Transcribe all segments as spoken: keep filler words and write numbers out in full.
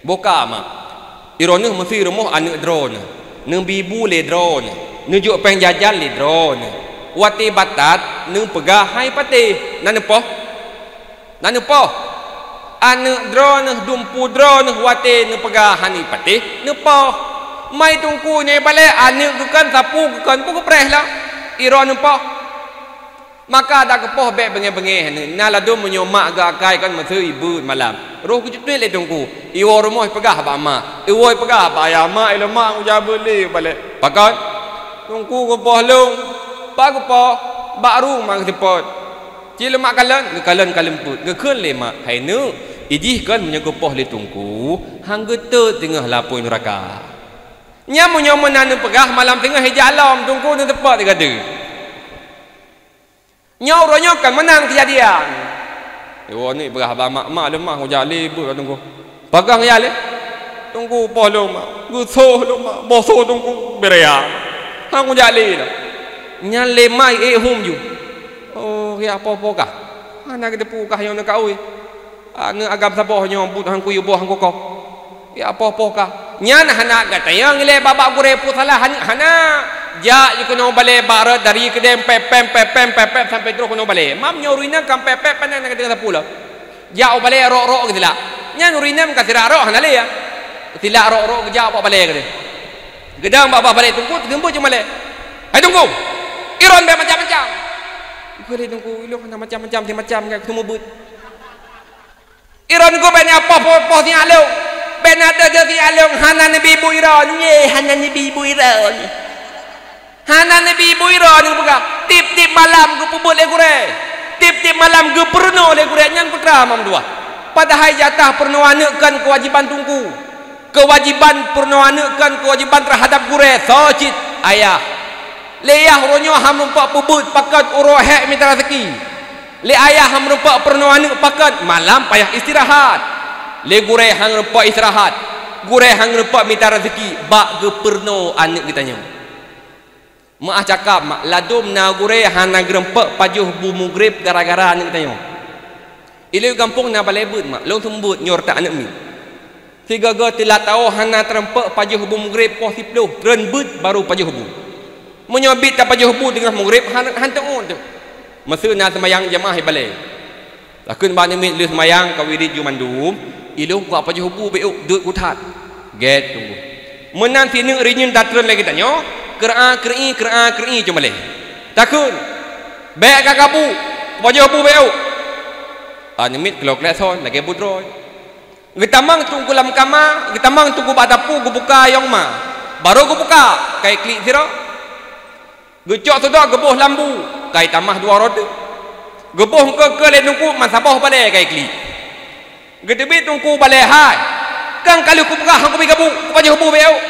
Boh ka mak. Droeneuh meusi rumoh aneuëk droeneuh, neubi bu lé droeneuh, neujok péng jajan lé droeneuh. Watée batat neupeugah hai patéh, na neupoh? Na neupoh? Aneuëk droeneuh, dumpu droeneuh watée neupeugah hana patéh, neupoh. Mai teungku nyoe balée aneuëk geukheun, sapeue geukheun, peue geupreh lom. Droeneuh neupoh. Maka dak geupoh bék beungéh-beungéh, na ladôm meunyoe mak geuakai kon meuseue ié beuet malam. Roh geucuktuek lé teungku, iwoe rumoh ipeugah bak mak, iwoe ipeugah bak ayah, "Mak, ilôn mak, kujak beuet lé balée." Pakon? Teungku geupoh lôn. Bak geupoh, bak rumoh geuseupôt. Cileumak kalon, geukalon ka leumput, geukheun lé mak, "Hai neuk, ijih kon meunyoe geupoh lé teungku, han geutot teungoh lapôi nuraka." Nyan meunyoe meunan neupeugah malam teungoh ijak lom, teungku neuseupôt sigoe. Nyoe uroe nyoe kan meunan keujadian. Iwoe ni peugah bak mak, "Mak, lôn mak, kujak lé beuet teungku." Pakon kujak lé? "Teungku poh lôn mak, geusoh lôn mak, boh soh teungku, beuraya. Han kujak lé lom." Nyan lé mak ék hom ju. Oh, ya poh-poh kah? Hana geuteupeue kah nyoe neukaui. Aneuëk agam saboh nyoe buet han kuyue boh han kukoh. Ya poh-poh kah? Nyan hana geutanyong ilée bak-bak gurée peue salah aneuëk, hana. Jak jih keunoe balée bak rot dari keudée pép-pép, pép-pép, pép-pép sampai troh keunoe balée. Mam nyoe ureuëng inong ka pép-pép, pane na geudeungoe sapeue lom. Jak u balée rok-rok geusilak. Nyan ureuëng inong ka sirak rok hana lé ya. Silak rok-rok geujak bak balée keudeh. Geudong bak, bak balée teungku, teugeumbot cuma lé. "Hai teungku, droeneuh bék macam-macam." "Keu lé teungku, ilôn hana macam-macam, si macam ngon keuteumeubeut." Droeneuh geuh bék na poh-poh sinyak lôn, bék na deuh-deuh sinyak lôn, hana neubi bu droeneuh, nyoe hana neubi bu droeneuh. Hana neubi bu droeneuh peugah, tieb-tieb malam geupeubuet lé gurée, tieb-tieb malam geupeurunoe lé gurée, nyan putra mam tuah. Padahai jatah peurunoe aneuëk kon keuwajéban teungku. Keuwajéban peurunoe aneuëk kon keuwajéban teuhadab gurée, soe cit? Ayah. Lé yah uroe nyoe han meurumpok peubuet pakon uroe hék mita raseuki. Lé ayah han meurumpok peurunoe aneuëk pakon malam payah istirahat. Lé gurée han meurumpok istirahat. Gurée han meurumpok mita raseuki bak geupeurunoe aneuëk geutanyoe. Meu'ah cakap mak, ladôm na gurée hana geurumpok pajoh bu mugreb gara-gara aneuëk geutanyoe. Ilée gampông na balée beuet mak, lôn seumeubeuet nyoe reutak aneuëk miet. Sigoe-goe teulat tawoe hana teurumpok pajoh bu mugreb poh siplôh, treun beuet barô pajoh bu. Meunyoe biet tapajoh bu teungoh mugreb han, han teuôt teuk. Meuseue na seumayang jeumaáh ibalée. Takheun bak aneuëk miet lheueh seumayang ka wirit ju mandum, ilôn kupajoh bu bék ôk, deuek kuthat. Gét teungku. Meunan sineuk rinyueng tatreun lagée tanyoe, keuraa keurii, keuraa keurii cuma lé. Takheun, bék ka kabu, kupajoh bu bék ôk. Aneuëk miet keuloe klek son lagée bu droe. Geutamong teungku lam kama, geutamong teungku bak dapu geubuka ayong ma. Barô geubuka, kai klik sidroe. Geucok sidroe geuboh lam bu, kai tamah dua rote. Geuboh engke-engke lé teungku meusaboh balée kai klik. Geuteubiet teungku balée hai. Kang ka lheueh kupeugah han kubi gabu, kupajoh bu bék ôk.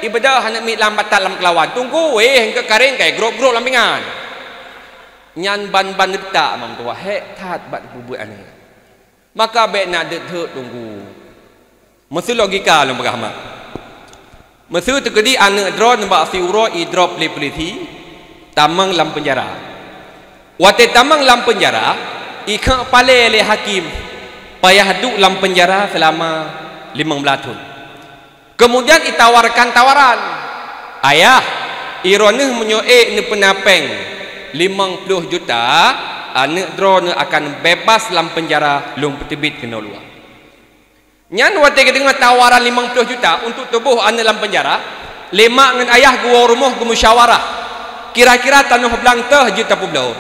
Ibeudôh aneuëk miet lam batat lam keulawan. Teungku wéh engke karéng kai grôp-grôp lam pingan. Nyan ban-ban reutak mam tuah hék that bak peubuet aneuëk. Maka bék na deuek-deuek teungku. Meuseue logika lôn peugah mak. Meuseue teukeudi aneuëk droeneuh bak siuroe idrop lé pulisi, tamong lam peunjara. Watée tamong lam peunjara, ikheuk palée lé hakém payah duek lam peunjara seulama limong blaih thon. Keumudian itawarkan tawaran, "Ayah, droeneuh meunyoe ék neupeuna péng limong ploh juta, aneuëk droeneuh akan bebas lam peunjara lôn peuteubiet keunoe luwa." Nyan watée geudeungoe tawaran limong ploh juta untuk tuboh aneuëk lam peunjara, lé mak ngon ayah geuwoe rumoh geumusyawarah, "Kira-kira tanoh blang toh jeuet tapeubloe?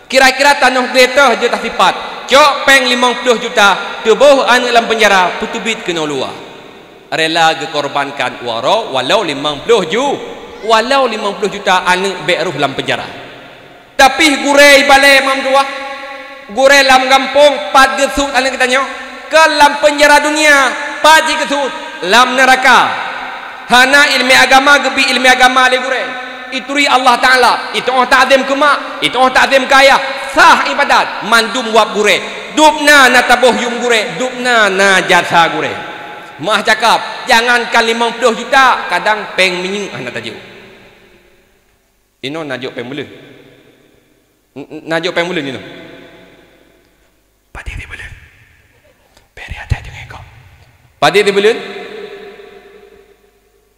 Kira-kira tanoh glé toh jeuet tasipat? Cok péng limong ploh juta, tuboh aneuëk lam peunjara, peuteubiet keunoe luwa." Rela geukorbankan uroe walau limong ploh ju, walau limong ploh juta aneuëk bék rôh lam peunjara. Tapi gurée ibalée mam tuah, gurée lam gampông pat geusut aneuëk geutanyoe, kon lam peunjara dunia pat jigeusut, lam neuraka. Hana iéleumé agama geubi iéleumé agama lé gurée. Ituri Allah Taala, ituoh takzim keu mak, ituoh takzim keu ayah, sah iébadat, mandum wab gurée. Dubna na taboh yuem gurée, dubna na jasa gurée. Meu'ah cakap, jangankan limong ploh juta, kadang péng minyeuk hana tajok. Inoe najok péng buleuen. N-, n-, najok péng buleuen inoe. Padé di buleuen. Beri atai deungon kok. Padé sibuleuen?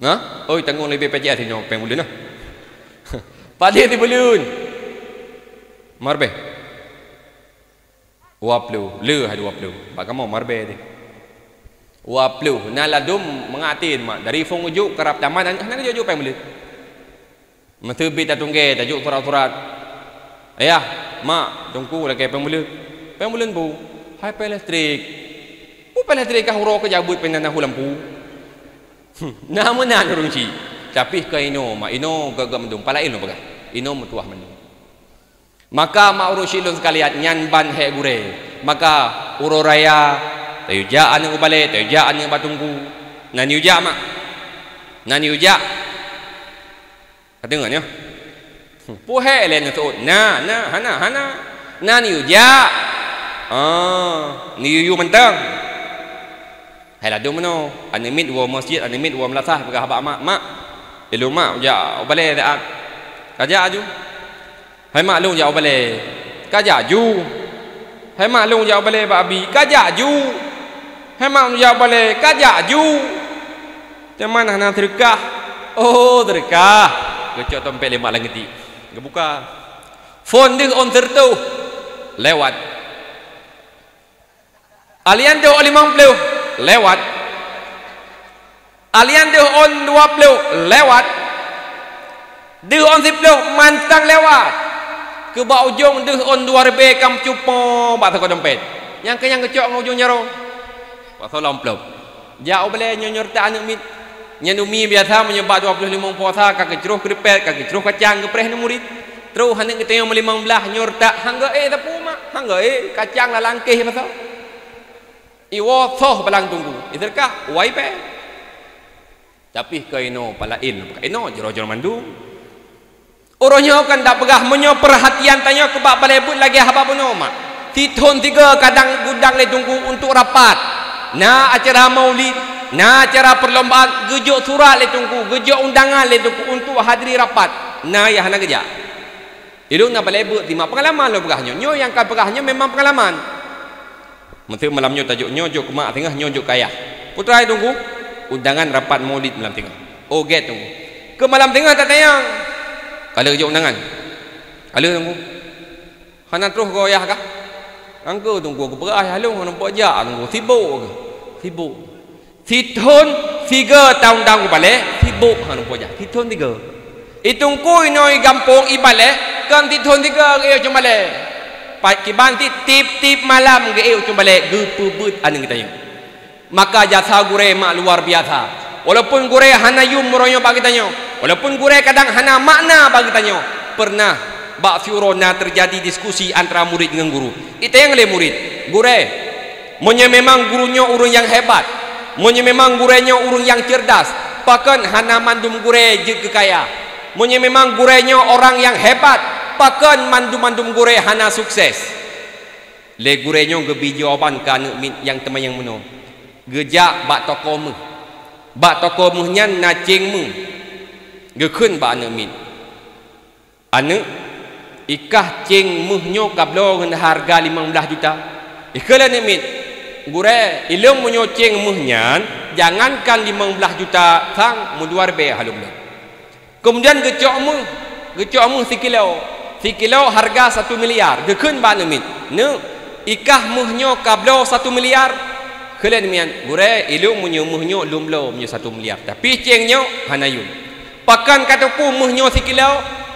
Nah, oi, tanggong leubeh P J S nyoe péng buleuen nah. Padé sibuleuen? Marbeh. Dua ploh, le hai dua ploh. Bak kamoe marbeh deh. Dua ploh, na ladum mangat até mak. Dari phôn ujuk karab tamat, hana geujok-jok péng buleuen. Meuseubi tatunggée, tajok surat-surat. Ayah, mak, teungku lakée péng buleuen. Péng buleuen bu? Hai péng listrik. Bu péng listrik kah uroe keu jabeuet péng na hu lampu. Hmm, na meunan ureuëng chik. Tapi keu inoe mak, inoe gagak mandum, pala ilmu peugah. Inoe meutuah mandum. Maka mak ureuëng chik lôn sekalian, nyan ban hék gurée. Maka uroe raya, tayue jak aneuëk u balée, tayue jak aneuëk bak teungku. Na neuyue jak mak? Na neuyue jak? Ka deungoe nyoe? Puhée lé neuseuôt, na, na, hana, hana. Na neuyue jak? Ah, neuyue-yue mantong. Hai ladum meunoe, aneuëk miet woe meuseujid, aneuëk miet woe meulasah, peugah bak mak, "Mak, ilôn mak jak u balée siat." "Ka jak aju." "Hai mak, lôn jak u balée." "Ka jak aju." "Hai mak, lôn jak u balée bak abi." "Ka jak aju." "Hai mak, lôn jak u balée." "Ka jak aju." Teuma hana seudeukah. Oh, seudeukah. Geucok tompet lé mak lam geuti. Geubuka. Phôn deuh ôn sireutôh. Lewat. Alian deuh ôn limong ploh. Lewat. Alian deuh ôn dua ploh. Lewat. Deuh ôn siploh mantong lewat. Keu bak ujong deuh ôn dua ribée ka meucupo bak sagoe dompet. Nyang keu nyang geucok ngon ujong jaroe. Bak soe lom plop. Jak u balée nyoe nyoe reutak aneuëk miet. Nyan umi biasa meunyoe bak dua ploh limong puasa ka geucroh keuripet, ka geucroh kacang geupreh aneuëk murit. Troh aneuëk geutanyoe meulimong blaih nyoe reutak hangga éh sapeue mak, hangga éh kacang lalangkéh masa. Iwoe soh balang teungku, iseudeukah, wai péng. Tapi keu inoe pala ilmu, inoe jroh-jroh mandum. Uroe nyoe kan dak peugah meunyoe peurhatian tanyoe keu bak balée beuet lagée haba bunoe mak. Sithon sigoe kadang gudang lé teungku untuk rapat. Na acara maulid, na acara perlombaan, geujok surat lé teungku, geujok undangan lé teungku untuk hadri rapat. Na nyang hana geujak. Ilôn na balée beuet simak, peungalaman lôn peugah nyoe. Nyoe nyang ka peugah nyoe memang peungalaman. Meuseu malam nyoe tajok nyoe jok keu mak singoh, nyoe jok keu ayah. Peue treuk teungku? Undangan rapat maulid malam singoh. Oh, gét teungku. Keu malam singoh tatanyong. Ka lheueh jok undangan? Ka lheueh teungku. Hana troh goe ayah kah? Nyang keu teungku, geupeugah ayah lôn hana peujak teungku. Sibok keuh. Sibok. Sithon sigoe taundang u balée, sibok hana peujak. Sithon sigoe. I teungku inoe i gampông i balée, kon sithon sigoe geuék u balée. Pat kiban cit tieb-tieb malam geuék u balée, geupeubeuet aneuëk geutanyoe. Maka jasa gurée mak luar biasa. Walaupun gurée hana yum meuronyong bak geutanyoe, walaupun gurée kadang hana makna bak geutanyoe, pernah bak siuroe na teujadi diskusi antara murit ngon guru. Itanyong lé murit, "Gurée, meunyoe memang guru nyoe ureuëng nyang hebat, meunyoe memang gurée nyoe ureuëng nyang ceurdas, pakon hana mandum gurée jeuet keu kaya? Meunyoe memang gurée nyoe orang nyang hebat, pakon mandum-mandum gurée hana sukses?" Lé gurée nyoe geubi jawaban keu aneuëk miet nyang teumanyong meunoe, "Geujak bak toko méuh. Bak toko méuh nyan na céng méuh." Geukheun bak aneuëk miet, "Aneuëk, ikah céng méuh nyoe ka bloe ngon hareuga limong blaih juta." Ikheun lé aneuëk miet, "Gurée, ilôn meunyoe céng méuh nyan, jangankan limong blaih juta sang meudua ribée hana lôn bloe." Keumudian geucok méuh, geucok méuh sikilo. Sikilo hareuga satu miliar. Geukheun bak aneuëk miet, "Neuk, ikah méuh nyoe ka bloe satu miliar?" Kheun lé aneuëk miet, "Gurée, ilôn meunyoe méuh nyoe lôn bloe meunyoe satu miliar. Tapi céng nyoe hana yum." "Pakon ka teupeu méuh nyoe sikilo?"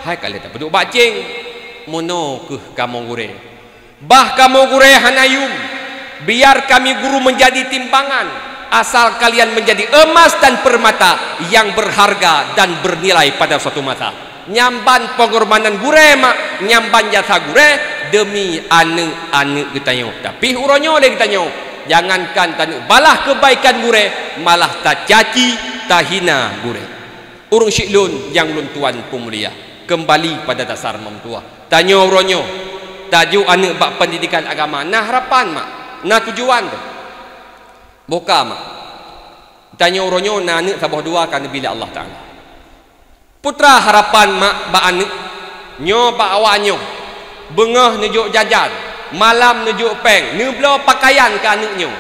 "Hai ka lheueh tapeuduek bak céng." Meunoe keuh kamoe gurée. Bah kamoe gurée hana yum, biar kami guru menjadi timbangan, asal kalian menjadi emas dan permata yang berharga dan bernilai pada suatu masa. Nyan ban pengorbanan gurée mak, nyan ban jasa gurée demi aneuëk-aneuëk geutanyoe. Tapi uroe nyoe lé geutanyoe, jangankan taneuk balah kebaikan gurée, malah tacaci, tahina gurée. Ureuëng syiek lôn nyang lôn tuan peumulia, keumbali pada dasar meutuah. Tanyoe uroe nyoe, tajok aneuëk bak peundidikan agama na harapan mak, na tujuan teuh. Boh ka mak. Tanyoe uroe nyoe na aneuëk saboh dua ka neubi lé Allah Taala. Putra harapan mak bak aneuëk nyoe bak awak nyoe, beungoh neujok jajan, malam neujok péng, neubloe pakaian keu aneuëk nyoe.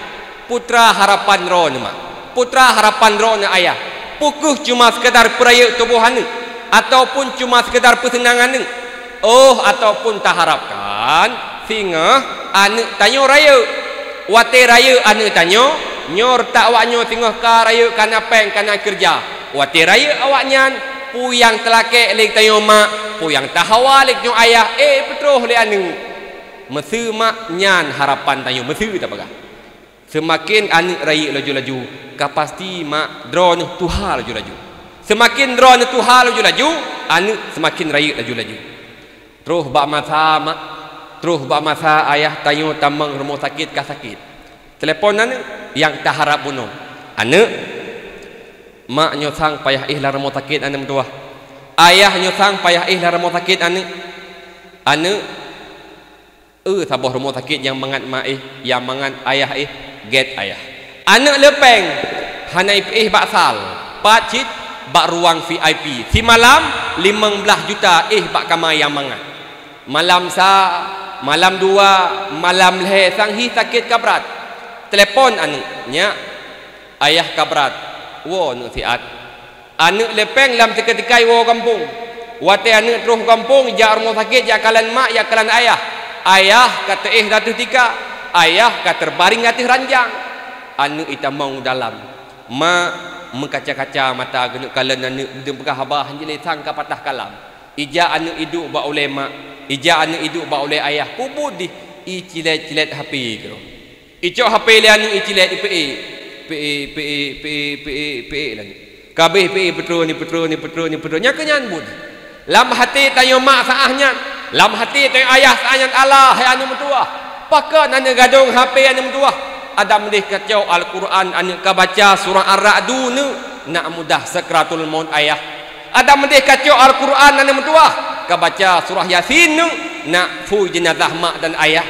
Putra harapan droeneuh mak, putra harapan droeneuh ayah, peu kheueh cuma sekedar peurayeuk tuboh aneuëk, ataupun cuma sekedar peuseunang aneuëk? Oh, ataupun taharapkan singoh aneuëk tanyoe rayeuk. Watée rayeuk aneuëk tanyoe, nyoe reutak awaknyoe singoh ka rayeuk, ka na péng, ka na keureuja. Watée rayeuk awaknyan, peue nyang teulakée lé tanyoe mak, peue nyang tahawa lé tanyoe ayah, eh, peutroh lé aneuëk. Meuseu mak, nyan harapan tanyoe, meuseu tapeugah. Seumaken aneuëk rayeuk laju-laju, ka pasti mak droeneuh tuha laju-laju. Seumaken droeneuh tuha laju-laju, aneuëk seumaken rayeuk laju-laju. Troh bak masa mak, troh bak masa ayah tanyoe tamong rumoh sakét ka sakét. Telepon aneuëk, nyang taharap bunoe. Aneuëk, mak nyoe sang payah éh lam rumoh sakét aneuëk meutuwah. Ayah nyoe sang payah éh lam rumoh sakét aneuëk. Aneuëk, eu saboh rumoh sakét nyang mangat mak éh, nyang mangat ayah éh, gét ayah. Aneuëk le péng, hana ipeuéh bak sal, pat cit bak ruang V I P. Simalam limong blaih juta éh bak kama nyang mangat. Malam sa, malam dua, malam lhée sang hi sakét ka brat. Telepon aneuëk, "Nyak, ayah ka brat, woe aneuëk siat." Aneuëk le péng lam teuka-teuka iwoe gampông. Watée aneuëk troh gampông, jak rumoh sakét, jak kalon mak, jak kalon ayah. Ayah ka teuéh di ateueh tika, ayah ka teubaring di ateueh ranjang. Aneuëk itamong u dalam. Mak meukaca-kaca mata geuneuk kalon aneuëk, geuneuk peugah haba, hana jilée sang ka patah kalam. Ijak aneuëk iduek bak ulée mak, ijak aneuëk iduek bak ulée ayah, peubuet dih, icilét-cilét H P keudroe. Icok H P lé aneuëk, icilét, ipeuék, peuék, peuék, peuék, peuék, peuék lagée. Ka abéh peuék, peutroh ni, peutroh ni, peutroh ni, peutroh. Nyang keu nyan buet. Lam até tanyoe mak saáh nyan, lam até tanyoe ayah saáh nyan, alah, hai aneuëk meutuwah. Pakon aneuëk gadong H P aneuëk meutuwah? Adak meudeh ka cok Al-Qur'an aneuëk ka baca surah Ar-Ra'du neuk, nak mudah sakratul maut ayah. Adak meudeh ka cok Al-Qur'an aneuëk meutuwah, ka baca surah Yasin neuk, nak phui jeunazah mak dan ayah.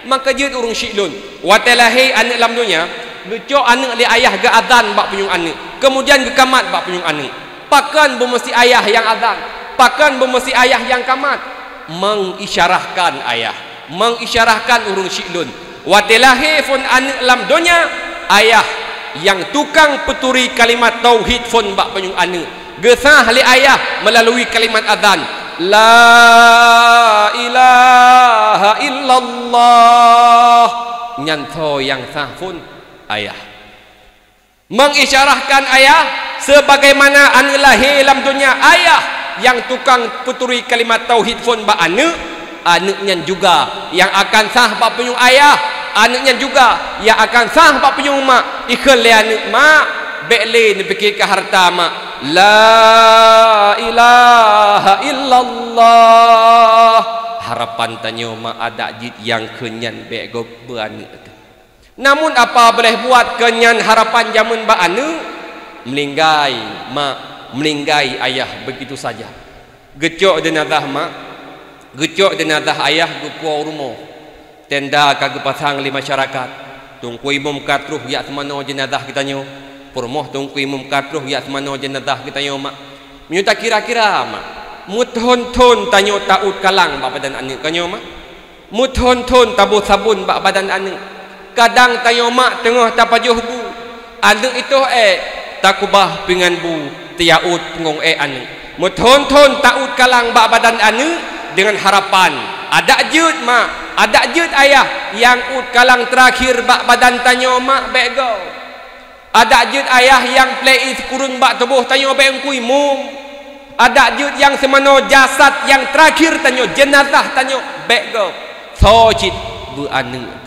Maka jeuet ureuëng syiek lôn, watée lahé aneuëk lam donya, geucok aneuëk lé ayah geuazan bak punyueng aneuëk, keumudian geukamat bak punyueng aneuëk. Pakon beumeusti ayah nyang azan? Pakon beumeusti ayah nyang kamat? Mengisyarahkan ayah, mengisyarahkan ureuëng syiek lôn. Watée lahé phon aneuëk lam donya, ayah nyang tukang peuturi kalimat tauhid phon bak punyueng aneuëk. Geusah lé ayah meulalu kalimat azan, "La ilaha illallah." Nyan soe nyang sah phon? Ayah. Mengisyarahkan ayah, sebagaimana aneuëk lahé lam donya, ayah nyang tukang peuturi kalimat tauhid phon bak aneuëk, aneuëk nyan juga nyang akan sah bak punyueng ayah, aneuëk nyan juga nyang akan sah bak punyueng mak. Ikheun lé aneuëk, "Mak, bék lé neupike keu hareuta mak. La ilaha illallah." Harapan tanyoe mak, adak jeuet nyang kheun nyan bék gob beu aneuëk teuh. Namun apa boleh buat, keu nyan harapan jameun bak aneuëk, meuninggai mak, meuninggai ayah begitu saja. Geucok jeunazah mak, geucok jeunazah ayah geupuwoe u rumoh. Tenda ka geupasang lé masyarakat. Teungku Imum ka troh jak seumanoe jeunazah geutanyoe. Peurumoh Teungku Imum ka troh jak seumanoe jeunazah geutanyoe mak. Meunyoe takira-kira mak, meuthon-thon tanyoe taôt kalang bak badan aneuëk tanyoe mak. Meuthon-thon taboh sabon bak badan aneuëk. Kadang tanyoe mak teungoh tapajoh bu, aneuëk itoh ék, takubah pingan bu, teuyaôt peungong ék aneuëk. Meuthon-thon taôt kalang bak badan aneuëk deungon harapan, adak jeuet mak, adak jeuet ayah nyang ôt kalang teurakhir bak badan tanyoe mak, bék gob. Adak jeuet ayah nyang plei sikureueng bak tuboh tanyoe, bék Teungku Imum. Adak jeuet nyang seumanoe jasad nyang teurakhir tanyoe, jeunazah tanyoe, bék gob. Soe cit? Beu aneuëk.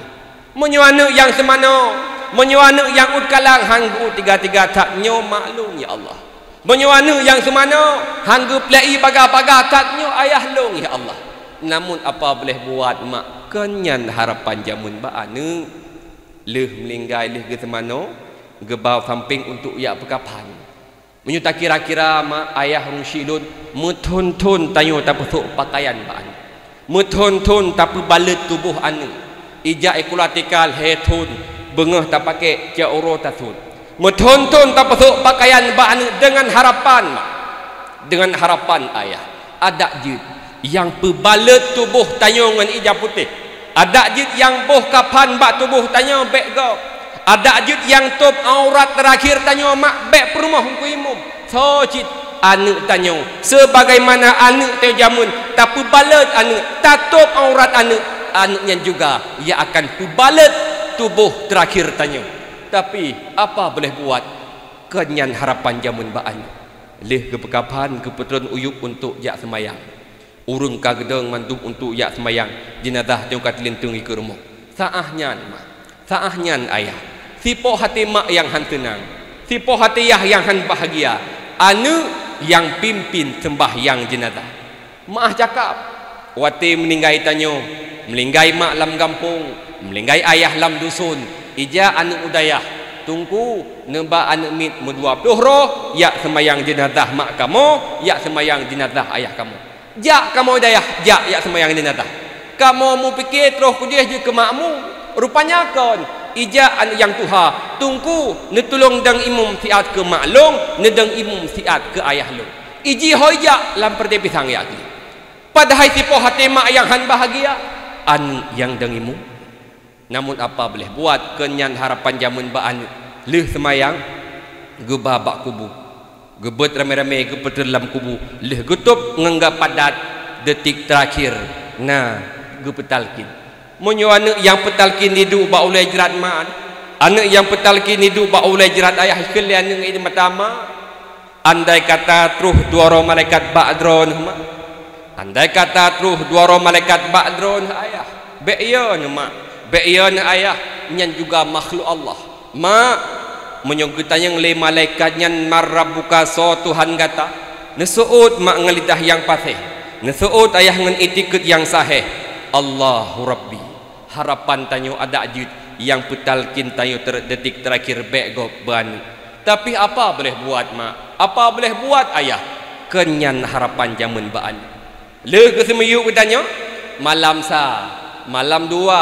Meunyoe aneuëk nyang seumanoe, meunyoe aneuëk nyang ôt kalang, han geuôt tiga-tiga that nyoe mak lôn, ya Allah. Meunyoe aneuëk nyang seumanoe, han geuplei baga-baga that nyoe ayah lôn, ya Allah. Namun apa boleh buat mak, keu nyan harapan jameun bak aneuëk. Lheueh meuninggai, lheueh geuseumanoe, geubah sampéng untuk jak peukaphan. Meunyoe takira-kira mak ayah ureuëng syiek lôn, meuthon-thon tanyoe tapeusok pakaian bak aneuëk. Meuthon-thon tapeubalot tuboh aneuëk. Ijak sikula T K lhée thon, beungoh tapakék, cot uroe tasot. Meuthon-thon tapeusok pakaian bak aneuëk deungon harapan mak, deungon harapan ayah. Adak jeuet nyang peubalot tuboh tanyoe ngon ija putéh. Adak jeuet nyang boh kaphan bak tuboh tanyoe, bék gob. Adak jeuet nyang tôb aurat teurakhir tanyoe mak, bék peurumoh Teungku Imum. Soe cit? Aneuëk tanyoe. Sebagaimana aneuëk tanyoe jameun, tapeubalot aneuëk, tatôb aurat aneuëk, aneuëk nyan juga ia akan peubalot tuboh teurakhir tanyoe. Tapi, apa boleh buat? Kon nyan harapan jameun bak aneuëk. Lheueh geupeukaphan, geupeutron uyueb untuk jak seumayang. Ureuëng ka geudong mandum untuk jak seumayang, jeunazah nyoe ka teulinteung ikeue rumoh. Saáh nyan mak, saáh nyan ayah, sipoh até mak nyang hán seunang, sipoh até yah nyang hán bahgia, aneuëk nyang pimpin seumbahyang jeunazah. Meuáh cakap, watée meuninggai tanyoe, meuninggai mak lam gampông, meuninggai ayah lam dusun, ijak aneuëk u dayah, "Teungku, neuba aneuëk miet meudua ploh roh jak seumayang jeunazah mak kamoe, jak seumayang jeunazah ayah kamoe." Jak kamoe dayah, jak, jak seumayang jeunazah. Kamoe mupike troh keudeh jeuet keu makmu. Rupanya kon, ijak aneuëk nyang tuha, "Teungku, neutulông dong imum siat keu mak lôn, neudong imum siat keu ayah lôn." Iji hôi jak lam peureudée pisang jak geuh. Padahai sipoh até mak nyang hán bahgia, aneuëk nyang dong imum. Namun apa boleh buat, kon nyan harapan jameun bak aneuëk. Lheueh seumayang, geuba bak kubu. Geubeuet ramé-ramé geupeutreun lam kubu. Lheueh geutôb ngon geupadat, detik teurakhir na geupeutalkin. Meunyoe aneuëk nyang peutalkin iduek bak ulée jrat mak, aneuëk nyang peutalkin iduek bak ulée jrat ayah, ikheun lé aneuëk ngon mata mak, Andai kata troh dua droe malaikat bak droeneuh mak, andai kata troh dua droe malaikat bak droeneuh ayah, bék yo neuh mak, bék yo neuh ayah, nyan juga makhluk Allah. Mak, meunyoe geutanyong lé malaikat nyan, "Man rabbuka?", soe Tuhan gata? Neuseuôt mak ngon lidah nyang paséh, neuseuôt ayah ngon itikeuet nyang sahéh, "Allahu Rabbi." Harapan tanyoe adak jeuet nyang peutalkin tanyoe ter-, detik teurakhir bék gob beuaneuëk. Tapi apa boleh buat mak? Apa boleh buat ayah? Kon nyan harapan jameun bak aneuëk. Lheueh geuseumiyueb geutanyoe, malam sa, malam dua,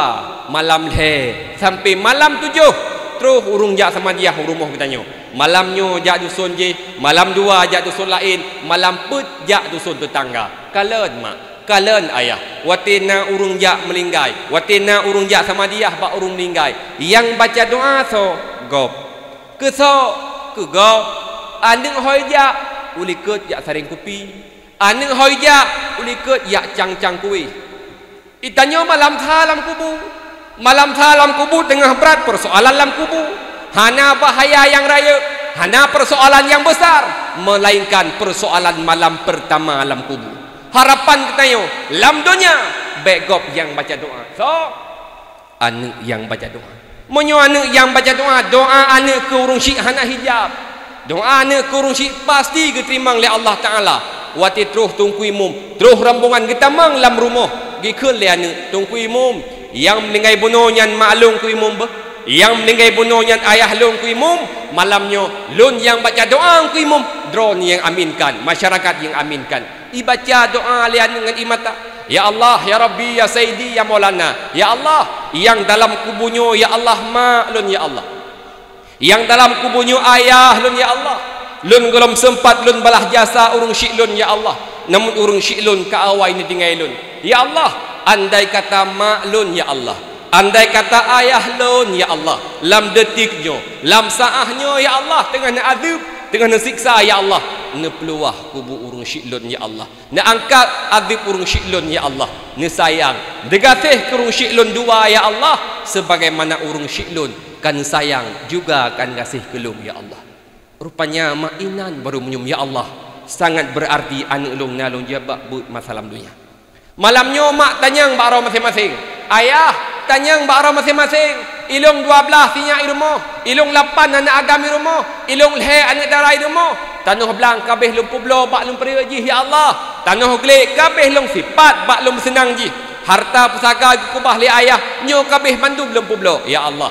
malam lhée, sampai malam tujoh, troh ureuëng jak samadiah u rumoh geutanyoe. Malam nyoe jak dusun jih, malam dua jak dusun laén, malam peuet jak dusun teutangga. Kalon mak, kalon ayah, watée na ureuëng jak meuninggai, watée na ureuëng jak samadiah bak ureuëng meuninggai, nyang baca doá soe? Gob. Keu soe? Keu gob. Aneuëk hôi jak, u likot jak sareng kupi. Aneuëk hôi jak, u likot jak cang-cang kueh. Geutanyoe malam sa lam kubu. Malam sa lam kubu teungoh brat peusoalan lam kubu. Hana bahaya nyang rayeuk, hana peusoalan nyang beusar, meulainkan peusoalan malam peurtama lam kubu. Harapan geutanyoe lam donya, bék gob nyang baca doá. Soe? Aneuëk nyang baca doá. Meunyoe aneuëk nyang baca doá, doá aneuëk keu ureuëng syiek hana hijab. Doá aneuëk keu ureuëng syiek pasti geuteurimong lé Allah Taala. Watée troh Teungku Imum, troh rombongan geutamong lam rumoh, geukheun lé aneuëk, "Teungku Imum, nyang meuninggai bunoe nyan mak lôn Teungku Imum beuh. Nyang meuninggai bunoe nyan ayah lôn Teungku Imum. Malam nyoe lôn nyang baca doá Teungku Imum, droeneuh nyang aminkan, masyarakat nyang aminkan." Ibaca doá lé aneuëk ngon ie mata. "Ya Allah, ya Rabbi, ya Sayyidi, ya Maulana. Ya Allah, nyang dalam kubu nyoe, ya Allah, mak lôn, ya Allah. Nyang dalam kubu nyoe ayah lôn, ya Allah. Lôn gohlom seumpat lôn balah jasa ureuëng syiek lôn, ya Allah. Namun ureuëng syiek lôn ka awai neutinggai lôn. Ya Allah, andai kata mak lôn, ya Allah, andai kata ayah lôn, ya Allah, lam detik nyoe, lam saáh nyoe, ya Allah, teungoh neuadeueb, teungoh neusiksa, ya Allah, neupeuluwah kubu ureuëng syiek lôn, ya Allah. Neuangkat adeueb ureuëng syiek lôn, ya Allah. Neusayang, neugaséh keu ureuëng syiek lôn dua, ya Allah, sebagaimana ureuëng syiek lôn ka neusayang juga ka neugaséh keu lôn, ya Allah." Rupanya mak inan barô meunyoe, "Ya Allah, sangat beurarti aneuëk lôn na lôn jabak beuet masa lam donya." Malam nyoe mak tanyong bak droe maséng-maséng. Ayah tanyong bak droe maséng-maséng. Ilôn dua blaih sinyak i rumoh, ilôn lapan aneuëk agam i rumoh, ilôn lhée aneuëk dara i rumoh. Tanoh blang ka abéh lôn peubloe bak lôn peureuet jih, ya Allah. Tanoh glé ka abéh lôn sipat bak lôn meuseunang jih. Hareuta pusaka geukeubah lé ayah, nyoe ka abéh mandum lôn peubloe, ya Allah.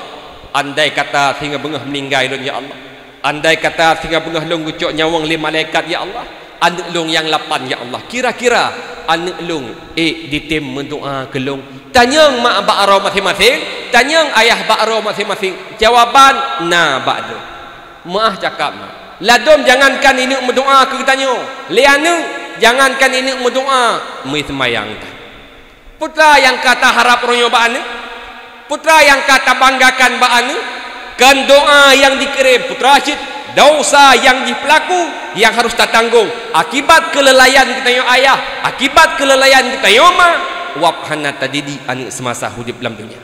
Andai kata singoh beungoh meuninggai lôn, ya Allah. Andai kata singoh beungoh lôn geucok nyawöng lé malaikat, ya Allah, aneuëk lôn nyang lapan, ya Allah, kira-kira aneuëk lôn ék jitém meudoá keu lôn? Tanyong mak bak droe maséng-maséng, tanyong ayah bak droe maséng-maséng, jawaban na bak droe. Meuáh cakap mak, ladôm jangankan ineuk meudoá keu geutanyoe, lé aneuëk jangankan ineuk meudoá, meuseumayang that. Peue nyang ka taharab uroe nyoe bak aneuëk? Peue nyang ka tabanggakan bak aneuëk? Kan doa nyang jikirém, peue teuma cit dosa nyang jipeulaku nyang harôh tatanggong akibat keulalaian geutanyoe ayah, akibat keulalaian geutanyoe ma, wab hana tadidik aneuk seumasa udép lam dônya.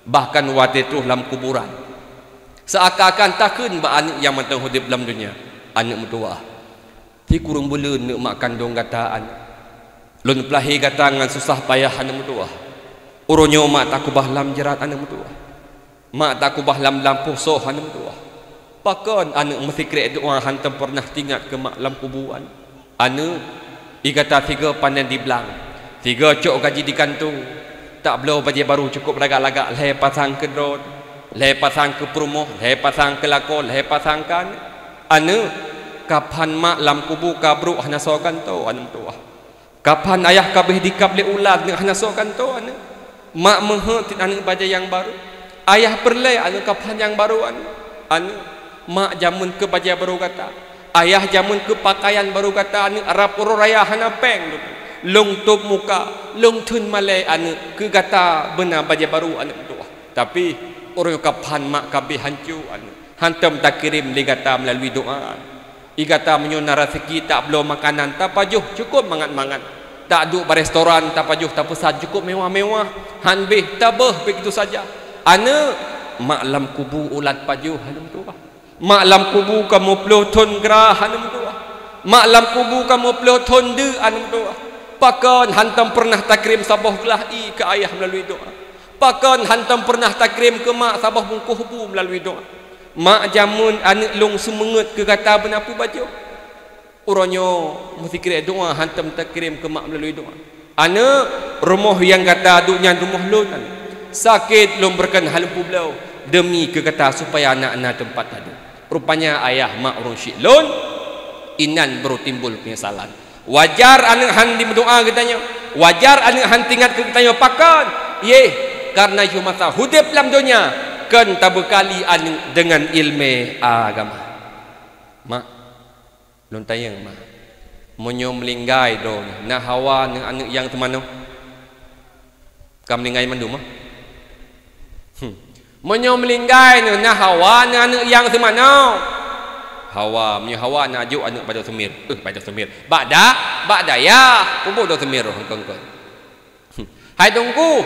Bahkan watée troh lam kuburan, seuakan-akan takheun bak aneuk nyang mantong udép lam dônya, "Aneuk meutuwah, sikureueng buleuen neuk mak kandong gata aneuk. Lôn peulahé gata ngon susah payah aneuk meutuwah. Uroe nyoe mak takeubah lam jrat aneuk meutuwah. Mak takeubah lam lampôh soh aneuk meutuwah." Pakon aneuk meusikrek doa hántom peureunah teuingat keu mak lam kubu aneuk? Aneuk, ie gata sigoe panen di blang, sigoe cok gaji di kantô, tabloe bajée barô cukôp lagak-lagak, lhée pasang keu droe, lhée pasang keu peurumoh, lhée pasang keu lakoe, lhée pasang keu aneuk. Aneuk, kaphan mak lam kubu ka brôk hana soe gantoe aneuk meutuwah. Kaphan ayah ka abéh dikab lé ulat neuk hana soe gantoe aneuk. Mak meuheuet cit aneuk bajée nyang barô. Ayah peureulée aneuk kaphan nyang barô aneuk. Aneuk, mak jameun keu bajée barô gata. Ayah jameun keu pakaian barô gata aneuk, rab uroe raya hana péng lôn. Lôn tôb muka, lôn theun malée aneuk, keu gata beuna bajée barô aneuk meutuwah. Tapi, uroe kaphan mak ka abéh hanco aneuk. Hántom takirém lé gata meulalui doa. Ie gata meunyoe na raseuki tabloe makanan tapajoh cukôp mangat-mangat. Taduek bak restoran tapajoh tapeusan cukôp mewah-mewah. Hán béh tabeuh begitu saja. Aneuk, mak lam kubu ulat pajoh aneuk meutuwah. Mak lam kubu kamoe ploh thon grah aneuk meutuwah. Mak lam kubu kamoe ploh thon deuk aneuk meutuwah. Pakon hántom peureunah takirém saboh glah ie keu ayah meulalui doa? Pakon hántom peureunah takirém keu mak saboh bungkôh bu meulalui doa? Mak jameun aneuk lôn seumeungeut keu gata beuna peubajoh. Uroe nyoe meusikrek doa hántom takirém keu mak meulalui doa. Aneuk, rumoh nyang gata duek nyan rumoh lôn aneuk. Sakét lôn beureukan hana lôn peubloe deumi keu gata supaya na, na teumpat taduek. Rupanya ayah mak ureuëng syik lôn, inan baru timbul penyesalan. Wajar aneuk hán dimeudoa geutanyoe, wajar aneuk hán teuingat keu geutanyoe pakon? Yeh, kareuna yoh masa udeb lam donya kon tabeukali aneuk deungon iéleumé agama. Mak, lôn tanyong, Mak, meunyoe meulinggai droe na hawa aneuk-aneuk nyang teumanoe? Ka meulinggai mandum, ah? Hmm. Meunyoe meulinggai neuh na hawa neuh aneuk nyang seumanoe? Hawa, meunyoe hawa na jok aneuk bak Dok Seumir. Eh, bak Dok Seumir. Bak da-, bak dayah, peubuet Dok Seumir roh kon-kon. Hmm. Hai Teungku,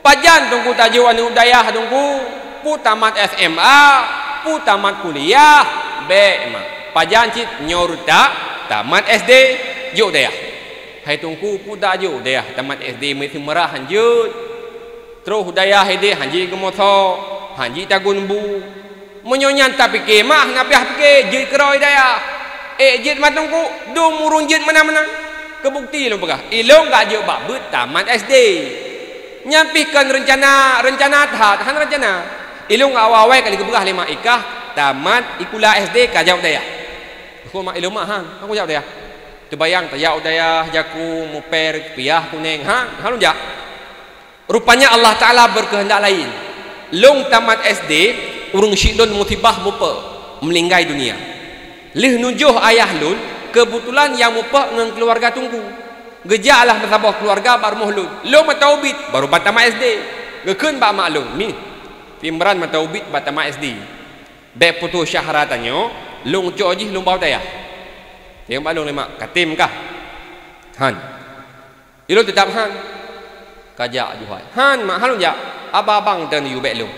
pajan Teungku tajok aneuk dayah Teungku? Peue tamat S M A, peue tamat kuliah, bék mak. Pajan cit nyoe reutak tamat S D, jok dayah. Hai Teungku, peue tajok dayah tamat S D meuseumara hanjeuet. Troh dayah ideh hanjeuet geumoso, hanjeuet tagun bu. Meunyoe nyan tapike mak hana piah pike jeuet keudroe dayah. Ék jeuet mak Teungku, dum ureuëng jeuet meunan-meunan. Keu bukeuti lôn peugah, ilôn ka jeuet bak beuet tamat S D. Nyan pih kon reuncana, reuncana that, hana reuncana. Ilôn awai-awai ka lheueh geupeugah lé mak ikah tamat ikula S D ka jak dayah. Kheun mak ilôn mak han, aku jak dayah. Teubayang tajak u dayah, jaku, muper, piah, kuneng, han, han lôn jak. Rupanya Allah Taala berkehendak lain. Lôn tamat S D, ureuëng syik lôn musibah mupe, meulinggai dunia. Lheueh nujoh ayah lôn, keubeutulan nyang mupe ngon keuluwarga Teungku. Geujak lah meusaboh keuluwarga bak rumoh lôn. Lôn mata ubit, baru ban tamat S D. Geukheun bak mak lôn, "Mi, Imran mata ubit ban tamat S D. Bék putôh syahra tanyoe, lôn cok jih lôn ba u dayah." Tanyong bak lôn lé mak, "Katem kah?" "Han." "Ilôn teutab han." "Kajak juhai." "Han mak, han lôn jak. Abang-abang dan yue bék lôn."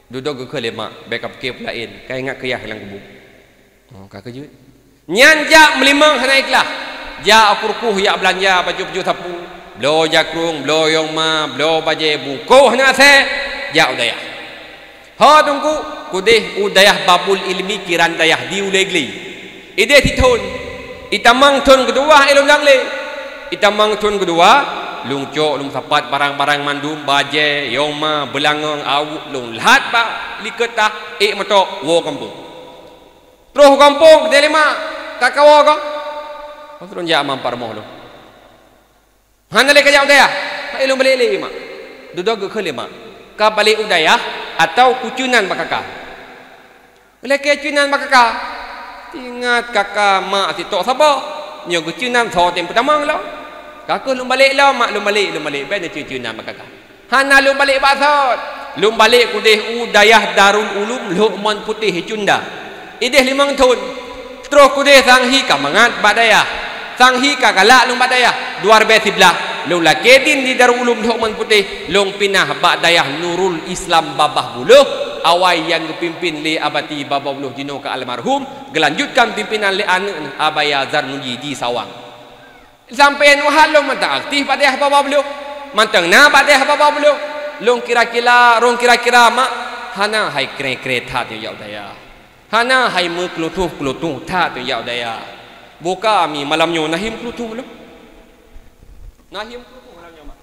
Dudoe geukheun lé mak, bék ka pike peulaén, ka ingat keu yah lam kubu. Oh, ka keujeuet. Nyan jak meulimong hana ikhlaih. Jak u rukoh jak beulanja baju-baju sapu. Bloe jakrong, bloe yong ma, bloe bajée, bungkôh hana asée, jak u dayah. Ho Teungku, keudeh u dayah Babul Ilmi kiran dayah di Ulée Glé. Ideh sithon, itamong thon keudua ilôn dang lé. Itamong thon keudua, lôn cok lôn sapat barang-barang mandum, bajée, yong ma, beulangong, aweuek lôn lhat bak likot tah, ék meutok, woe gampông. Troh gampông, keudeh lé mak, ka kawoe gob. Masa lôn jak mak pat rumoh lôn. Hana lé kajak u dayah. Hai lôn balek lé mak. Dudoe geukheun lé mak. Ka balek u dayah atawa kuceunan bak kaka? Lakée ceunan bak kaka. Ingat kaka mak sitok saboh. Nyoe geuceunan soe tem peutamong lom. Ka keuh lôn balek lom mak, lôn balek, lôn balek. Bék neuceu-ceunan bak kaka. Hana lôn balek bak sot. Lôn balek keudeh u dayah Darul Ulum Lhokman Putéh Cunda. Ideh limong thon. Troh keudeh sang hi ka mangat bak dayah. Sang hi ka galak lôn bak dayah. Dua ribèe siblaih, lôn lakèe dien di Darul Ulum Lhokman Putéh, lôn pinah bak dayah Nurul Islam Babah Buloh, awai nyang geupimpén lé Abati Babah Buloh jinoe ka almarhum, geulanjutkan pimpinan lé aneuk Abaya Zarnuji di Sawang. Sampoe nyoe han lôn mantong aktif bak dayah Babah Buloh. Mantong na bak dayah Babah Buloh. Lôn kira-kira, lôn kira-kira mak, hana hai kré-kré that nyoe jak u dayah. Hana hai meukeulutôh-keulutôh that nyoe jak u dayah. Buka mi malam nyoe na hi meukeulutôh lôn. Na hi meukeulutôh malam nyoe mak.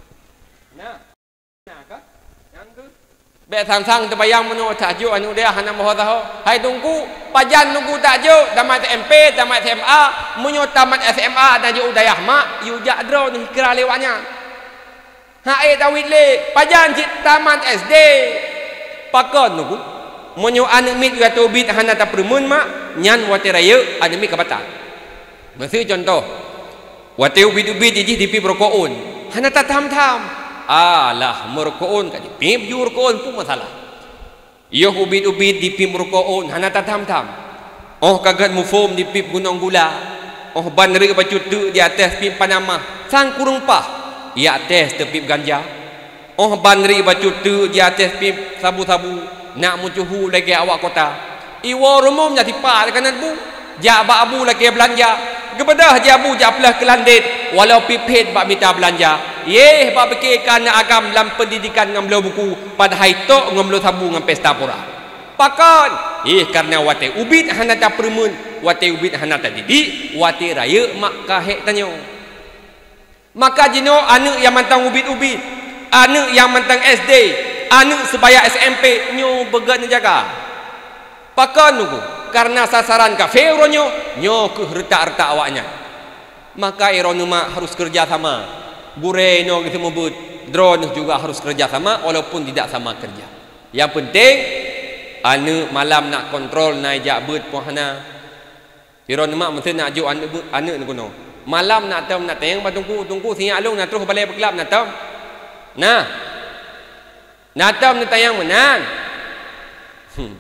Na. Na ka? Nyang keu? Bèk sang-sang teubayang meunoe tajok aneuk dayah hana meuho-taho. Hai Teungku, pajan Teungku tajok, tamat S M P, tamat S M A, meunyoe tamat S M A tajok u dayah mak, yue jak droeneuh kira lé awak nyan. Hana ék tawét lé, pajan cit tamat S D. Pakon Teungku? Meunyoe aneuk miet watèe ubit hana tapeureumeun mak, nyan watèe rayeuk aneuk miet ka batal. Miseue cuntoh, watèe ubit-ubit jih jipiep rukok ôn, hana tatham-tham. Alah, meurukok ôn ka jipiep ju rukok ôn, peue masalah? Yoh ubit-ubit jipiep rukok ôn, hana tatham-tham. Óh ka gèt muphom jipiep gunong gula, óh ban reuek bacut teuk di ateueh piep panamah, sang kureueng paih, jak teuh teupiep ganja. Óh ban reuek bacut teuk di ateueh piep sabu-sabu, nak meucuhu lagèe awak kota. Iwoe rumoh nyang sipat ka na bu, jak bak abu lakèe beulanja. Geubeudôh jih abu jak plôh keu landét, walau pih phét bak mita beulanja. Yeh, bak pike ka na agam lam peundidikan ngon bloe buku, padahai tok ngon bloe sabu ngon pesta pura. Pakon? Yeh, kareuna watèe ubit hana tapeureumeun, watèe ubit hana tadidik, watèe rayeuk mak ka hék tanyoe. Maka jinoe aneuk nyang mantong ubit-ubit, aneuk nyang mantong S D, aneuk seubaya S M P nyoe beugèt neujaga. Pakon Teungku? Kareuna sasaran kafé uroe nyoe, nyoe kheueh reutak-reutak awaknyan. Maka droeneuh mak harus keureuja sama. Gurèe inoe geuseumeubeuet, droeneuh juga harus keureuja sama walaupun tidak sama keureuja. Nyang peunteng, aneuk malam nak kontrol na jak beuet po hana. Droeneuh mak meuseue nak jok aneuk beu-, aneuk neuh keunoe. Malam na tom neutanyong bak Teungku, "Teungku, sinyak lôn na troh balèe beuklab na tom?" Nah. Na tom neutanyong meunan. Hmm.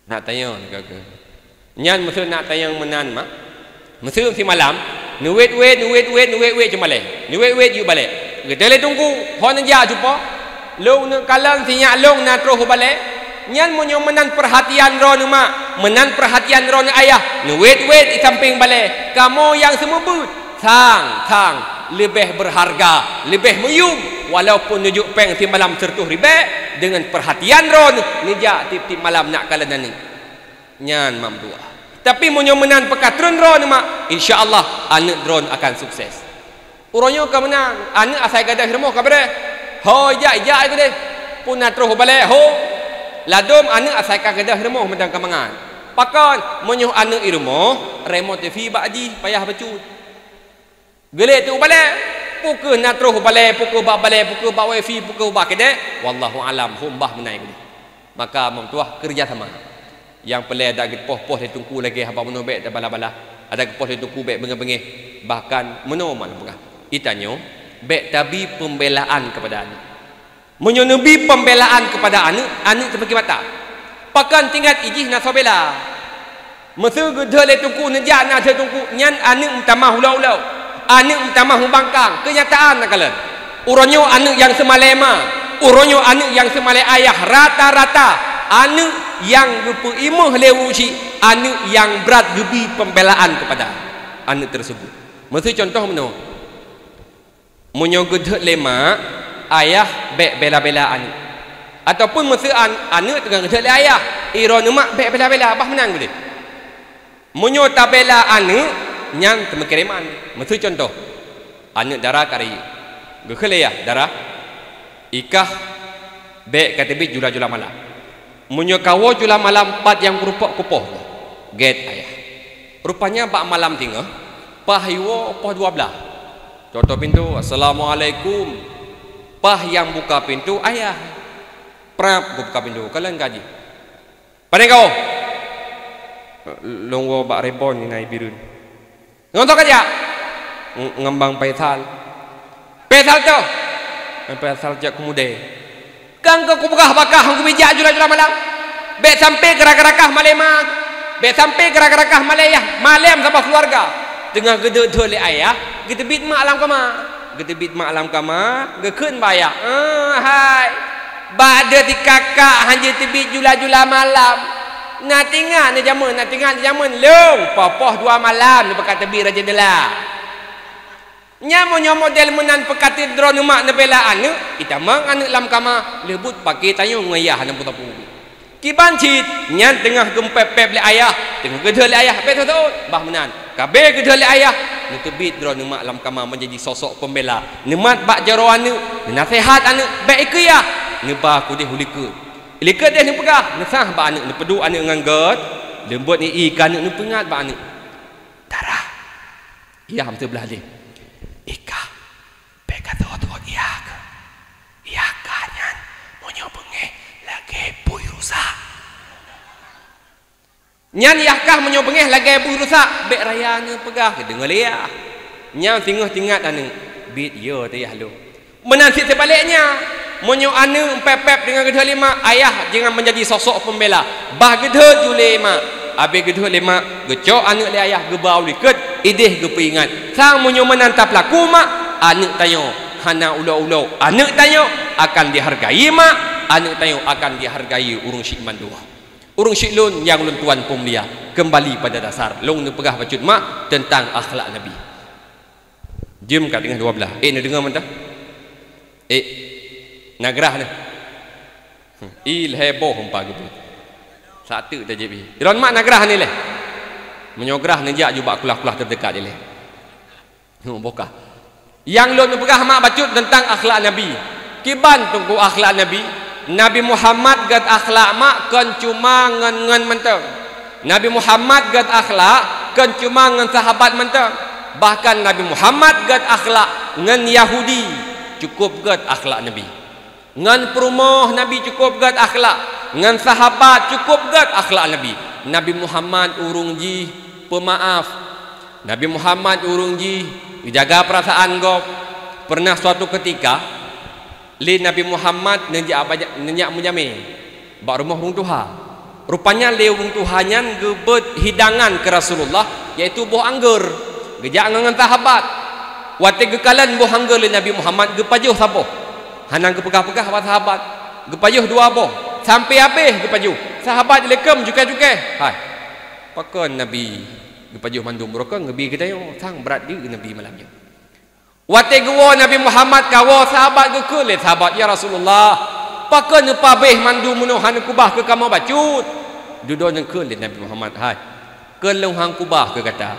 Nak tanyong ka keuh. Nyan meuseue nak tanyong meunan mak. Meuseue simalam, neuwét-wét, neuwét-wét, neuwét-wét cit balèe. Neuwét-wét jeuet balèe. Geutanyong lé Teungku, "Ho neujak cupo?" Lôn neukalon sinyak lôn na troh u balèe. Nyan meunyoe meunan peurhatian droeneuh mak, meunan peurhatian droeneuh ayah, neuwét-wét di sampéng balèe, kamoe nyang seumeubeuet, sang-sang leubeh beurharga, leubeh meuyuem, walaupun neujok péng simalam sireutôh ribèe, deungon peurhatian droeneuh neujak tiep-tiep malam nak kalon aneuk. Nyan mak meutuah. Tapi meunyoe meunan peukatrôn droeneuh mak, insya Allah aneuk droeneuh akan sukses. Uroe nyoe ka meunan, aneuk asai gadôh rumoh ka beureh. Ho ijak, ijak keudeh. Pun na troh u balèe, ho. Ladôm aneuk asai ka gadôh rumoh mantong ka mangat. Pakon? Meunyoe aneuk i rumoh, remote T V bak jih, payah bacut. Geulét teuk u balèe, peu kheueh na troh u balèe, peu kheueh bak balèe, peu kheueh bak wifi, peu kheueh bak keudè. Wallahu alam, hom bah meunan keudeh. Maka mak meutuah keureuja sama. Nyang peureulèe adak geupoh-poh lé Teungku lagèe haba meunoe bèk tabala-bala, adak geupoh lé Teungku bèk beungèh-beungèh, bahkan meunoe mak lôn peugah. Geutanyoe bèk tabi peumbèlaan keupada aneuk. Meunyoe neubi peumbèlaan keupada aneuk, aneuk teupeuki mata. Pakon tinggai ijih na soe bèla. Meuseu geudhôt lé Teungku neujak na deuh Teungku, nyan aneuk meutamah ulok-ulok, aneuk meutamah mubangkang. Keunyataan na kalon. Uroe nyoe aneuk nyang seumalèe ma, uroe nyoe aneuk nyang seumalèe ayah, rata-rata aneuk nyang geupeuimeuh lé ureueng chik, aneuk nyang brat geubi peumbèlaan keupada aneuk teurseubut. Meuseu cuntoh meunoe, meunyoe geudhôt lé mak, ayah bèk bèla-bèla aneuk. Ataupun meuseu an-, aneuk teungoh geudhôt lé ayah, droeneuh mak bèk bèla-bèla, bah meunan keudeh. Meunyoe tabèla aneuk, nyan teumeukireman. Meuseu cuntoh, aneuk dara ka rayeuk. Geukheun lé yah, "Dara, i kah bèk ka teubiet jula-jula malam. Meunyoe kawoe jula malam, pat nyang kurumpok kupoh." Gèt ayah. Rupanya bak malam teungoh, paih iwoe poh dua blaih. Cok-cok pintoe, "Assalamualaikum." Paih nyang buka pintoe ayah. Prap geubuka pintoe, kalon ka jih. "Pane kawoe?" "Lôn woe bak Rebon inan i Bireuen." "Ngon soe kajak?" "Ng-, ngon Bang Faisal." "Faisal toh?" "Faisal jak keumudèe." Tang keu kupeugah bak kah, hana kubijak jula-jula malam. Bèk sampoe geura-geura kah malèe ma. Bèk sampoe geura-geura kah malèe yah. Malèe saboh keuluwarga. Teungoh geuduek-duek lé ayah, geuteubiet mak lam kama. Geuteubiet mak lam kama, geukheun bak ayah, "Eh, hai. Bak deuh sikakak hana jiteubiet jula-jula malam. Na teuingat neujameun, na teuingat neujameun. Lôn, poh-poh dua malam neupeukah teubiet rot jeundela." Nyan meunyoe model meunan peukateut droeneuh mak neubela aneuk, itamong aneuk lam kama, lheuh buet paké tanyoe ngon yah hana peue-peue. Kiban cit, nyan teungoh geumpép-pép lé ayah, teungoh geudeuh lé ayah, bèk teuôt, bah meunan. Ka abéh geudeuh lé ayah, neuteubiet droeneuh mak lam kama meujadi sosok peumbela, neumat bak jaroe aneuk, neunaseuhat aneuk, bèk ikeue yah, neuba keudeh u likot. Likot deh neupeugah, neusah bak aneuk, neupeuduek aneuk ngon gèt, leumbot ié keu aneuk, neupeuingat bak aneuk. Dara, yah meuseublah lé. Ikah, bèk ka teuôt-teuôt yah keuh. Yah kah nyan, meunyoe beungéh lagèe bui rusak. Nyan yah kah meunyoe beungéh lagèe bui rusak, bèk raya neupeugah, geudeungö lé yah. Nyan singoh teuingat aneuk, biet yo teuh yah lôn. Meunan cit seubaleknya, meunyoe aneuk pép-pép deungon geudeuh lé mak, ayah jangan menjadi sosok pembela. Bah geudeuh ju lé mak, abéh geudeuh lé mak, geucok aneuk lé ayah geuba u likot, ideh geupeuingat. Sang meunyoe meunan tapeulaku mak, aneuk tanyoe hana ulo-ulo. Aneuk tanyoe akan dihargai mak, aneuk tanyoe akan dihargai ureueng syiek mandua. Ureueng syiek lôn nyang lôn tuan peumulia, kembali pada dasar. Lôn neupeugah bacut mak teuntang akhlak Nabi. Jeuem ka teungoh dua blah. Eh, neudeungoe mantong? Eh, na grah nyoe. Hmm, ih, lhèe boh empa geubeuet. Sateuk tajép ih. Droeneuh mak na grah nyoe lé. Meunyoe grah neujak ju bak kulah-kulah teudekat ilèe. Hmm, boh kah. Nyang lôn peugah mak bacut teuntang akhlak Nabi. Kiban teungku akhlak Nabi? Nabi Muhammad gèt akhlak mak kon cuma ngon, ngon mantong. Nabi Muhammad gèt akhlak kon cuma ngon sahabat mantong. Bahkan Nabi Muhammad gèt akhlak ngon Yahudi, cukup gèt akhlak Nabi. Ngon peurumoh Nabi cukup gèt akhlak, ngon sahabat cukup gèt akhlak Nabi. Nabi Muhammad ureueng jih peumaaf. Nabi Muhammad ureueng jih geujaga peurasaan gob. Peureunah suatu keutika, lé Nabi Muhammad neujak baja-, neujak meujamé bak rumoh ureueng tuha. Rupanya lé ureueng tuha nyan geubeuet hidangan keu Rasulullah, yaitu boh anggor. Geujak ngon, ngon sahabat. Watèe geukalon boh anggor lé Nabi Muhammad, geupajoh saboh. Hana geupeugah-peugah bak sahabat. Geupajoh dua boh. Sampoe habéh geupajoh. Sahabat jileukom jukèe-jukèe. Hai. Pakon Nabi geupajoh mandum, beurokon geubi geutanyoe, sang brat jeuet Nabi malam nyoe. Watèe geuwoe Nabi Muhammad kawoe sahabat, geukheun lé sahabat, "Ya Rasulullah, pakon neupabéh mandum meunoe hana kubah keu kamoe bacut?" Dudoe neukheun lé Nabi Muhammad, "Hai, keu lôn han kubah keu gata.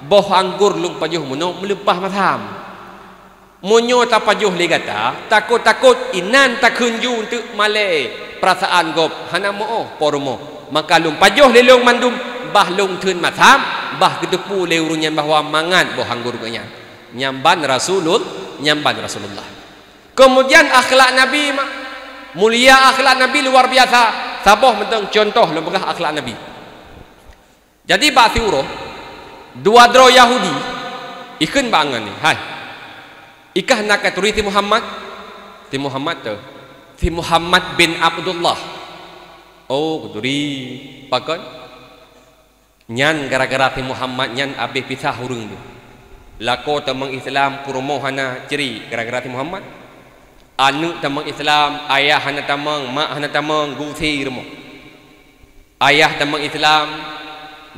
Boh anggor lôn pajoh meunoe meuleupah masam. Meunyoe tapajoh lé gata, takot-takot inan takheun ju eunteuk malèe peurasaan gob hana meu-oh po rumoh. Maka lôn pajoh lé lôn mandum, bah lôn theun masam, bah geuteupeue lé ureueng nyan bahwa mangat boh anggor geuh nyan." Nyang ban Rasulul-, nyang ban Rasulullah. Kemudian akhlak Nabi ma-, mulia akhlak Nabi luar biasa. Saboh mantong contoh lôn peugah akhlak Nabi. Jadi bak siuroe, dua droe Yahudi ikheun bak angan nyan, "Hai, ikah na katuri si Muhammad?" "Si Muhammad teuh?" "Si Muhammad bin Abdullah." "Oh, katuri. Pakon?" "Nyan gara-gara si Muhammad nyan abéh pisah ureueng bu. Lakoe tamong Islam, peurumoh hana cre gara-gara si Muhammad. Aneuk tamong Islam, ayah hana tamong, mak hana tamong, geuuse rumoh. Ayah tamong Islam,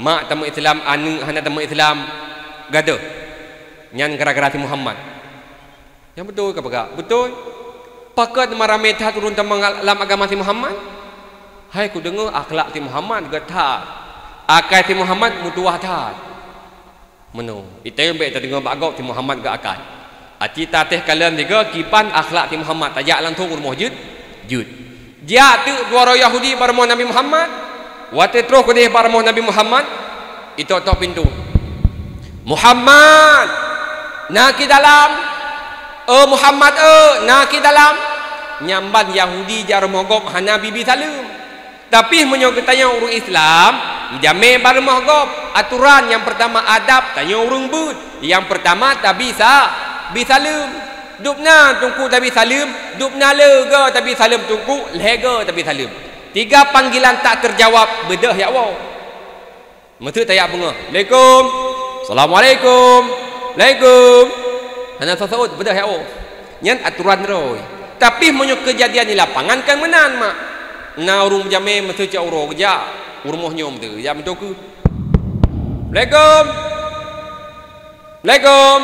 mak tamong Islam, aneuk hana tamong Islam, gadoh. Nyan gara-gara si Muhammad." "Nyang beutôi kapeugah, beutôi. Pakon meuramé that ureueng tamong lam agama si Muhammad? Hai kudeungoe akhlak si Muhammad gèt that. Akai si Muhammad meutuwah that." Meunoe, itém bèk tadeungoe bak gob si Muhammad gèt akai. Aci tatéh kalon sigoe kiban akhlak si Muhammad, tajak langsông u rumoh jeuet, jeuet. Jak teuk dua droe Yahudi bak rumoh Nabi Muhammad. Watèe troh keudeh bak rumoh Nabi Muhammad, itok-tok pintoe. "Muhammad, na keu dalam? Oh Muhammad, eh, na keu dalam?" Nyang ban Yahudi jak rumoh gob hana bi-bi saleuem. Tapi meunyoe geutanyoe ureueng Islam, jamé bak rumoh gob, atoran nyang peurtama adab, tanyoe ureueng beuet, nyang peurtama tabi sa-, bi saleuem. Dubna Teungku tabi saleuem, dubna lhèe go tabi saleuem Teungku, lhèe go tabi saleuem. Tiga panggilan tak terjawab, beudôh jak woe. Meuseu tajak beungoh, "Assalamualaikum. Assalamualaikum. Waalaikum." Hana seuôt, beudôh jak woe. Nyan aturan droe. Tapi meunyoe keujadian di lapangan kan meunan, mak. Na ureueng beujamé meuseu cit uroe geujak, u rumoh nyoe meuseu, jak meutoke. "Assalamualaikum. Assalamualaikum.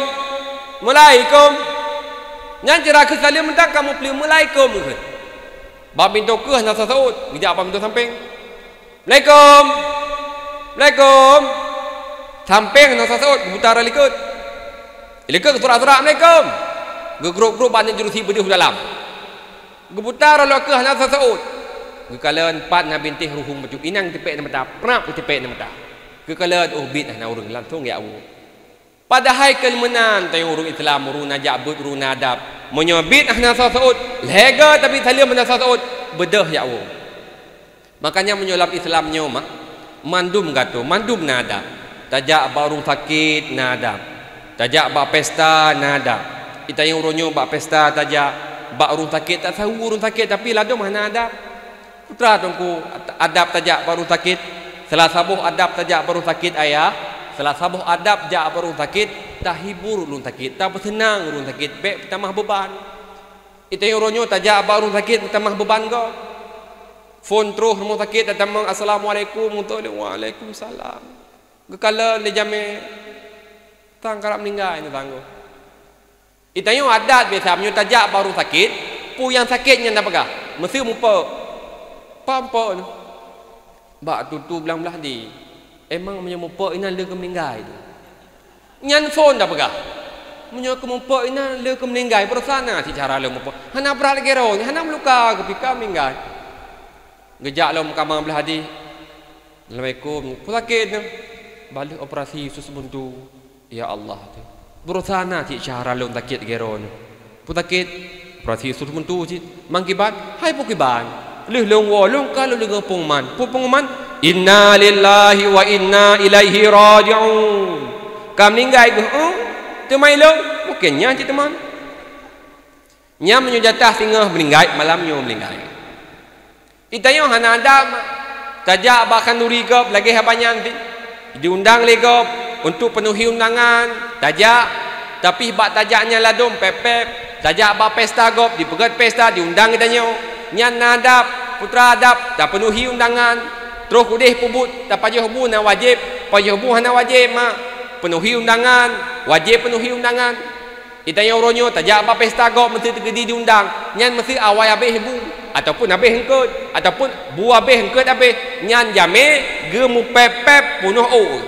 Waalaikum." Nyan cara keu saleuem meunan kamoe peuleueh, "Waalaikum." Bak pintoe keuh hana seuôt, geujak bak pintoe sampéng. "Assalamualaikum. Assalamualaikum." Sampéng hana seuôt, geuputa rot likot. Likot geusurak-surak, "Assalamualaikum." Geugrôp-grôp bak aneuk jeurusi beudôh dalam. Geuputa rot likot hana seuôt. Geukalon pat na bintéh ruhueng bacut, inong teupék na mata, prap teupék na mata. Geukalon, oh, biet hana ureueng, langsong jak woe. Padahai keu meunan tanyoe ureueng Islam, ureueng na jak beuet, ureueng na adab. Meunyoe biet hana seuôt, lhèe go tabi saleuem hana seuôt, beudôh jak woe. Makanya meunyoe lam Islam nyoe mah, mandum gato, mandum na adab. Tajak bak ureueng sakét na adab. Tajak bak pesta na adab. Di tanyoe uroe nyoe bak pesta tajak, bak ureueng sakét tasaweue ureueng sakét, tapi ladôm hana adab. Putra Teungku, adab tajak bak ureueng sakét. Salah saboh adab tajak bak ureueng sakét, ayah. Salah saboh adab jak bak ureueng sakét, tahibur ureueng sakét, tapeuseunang ureueng sakét, bèk peutamah beuban. Di tanyoe uroe nyoe tajak bak ureueng sakét peutamah beuban gob. Phôn troh rumoh sakét, tatamong, "Assalamualaikum." Waalaikumsalam. Geukalon lé jamé, tan karab meuninggai nyan tanggong. Di tanyoe adat biasa, meunyoe tajak bak ureueng sakét, peue nyang sakét nyan tapeugah, meuseu mupok. Pah mupok nyoe? Bak tutu blang blah di. Emang meunyoe mupok inan lé keu meuninggai tu? Nyan phôn tapeugah. Meunyoe keu mupok inan lé keu meuninggai, beurasa na cit cara lé mupok. Hana brat lagèe droe nyan, hana meuluka, geupike meuninggai. Geujak lom kama blah di. "Assalamualaikum. Peue sakét nyoe?" "Baleh operasi usus buntu." "Ya Allah, tu. Beurasa na cit cara lôn sakét lagèe droe nyoe." "Peue sakét?" "Operasi usus buntu cit." "Man kiban?" "Hai peue kiban. Lheueh lôn woe, lôn ka lôn deungö peungumuman." "Peue peungumuman?" "Inna lillahi wa inna ilaihi raji'un." Ka meuninggai geuh, eh? Teuma ilôn, mungken nyan cit teuma. Nyan meunyoe jatah singoh meuninggai, malam nyoe meuninggai. Di tanyoe hana adab, tajak bak khanduri gob lagèe haba nyan cit. Diundang lé gob untuk peunuhi undangan, tajak. Tapi bak tajak nyan ladôm pép-pép. Tajak bak pesta gob, dipeugöt pesta, diundang geutanyoe. Nyan na adab, putra adab, tapeunuhi undangan. Troh udeh peubuet, tapajoh bu na wajéb, pajoh bu hana wajéb, mak. Peunuhi undangan, wajéb peunuhi undangan. Di tanyoe uroe nyoe tajak bak pesta gob meuseu teukeudi diundang, nyan meuseu awai abéh bu, ataupun abéh eungkôt, ataupun bu abéh eungkôt abéh, nyan jamé geumupép-pép peunoh ôk.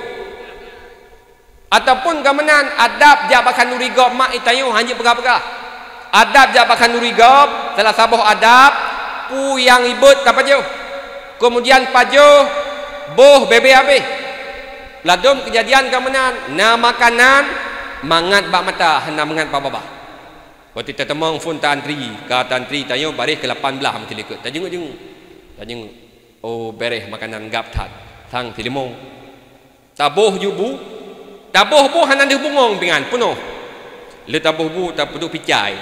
Ataupun ka meunan adab jak bak khanduri gob mak di tanyoe hana jipeugah-peugah. Adab jak bak khanduri gob, salah saboh adab, peue nyang ribot tapajoh. Keumudian pajoh boh bèbèe abéh. Ladôm keujadian ka meunan, na makanan mangat bak mata, hana mangat bak babah. Watèe tatamong phôn taantri, ka taantri tanyoe baréh keulapan blah meusilikot. Tajeungok-jeungok. Tajeungok. Oh, bèréh makanan gab that. Sang sileumô. Taboh ju bu. Taboh bu hana deuh bungöng pingan, peunoh. Lheueh taboh bu, tapeuduek picai.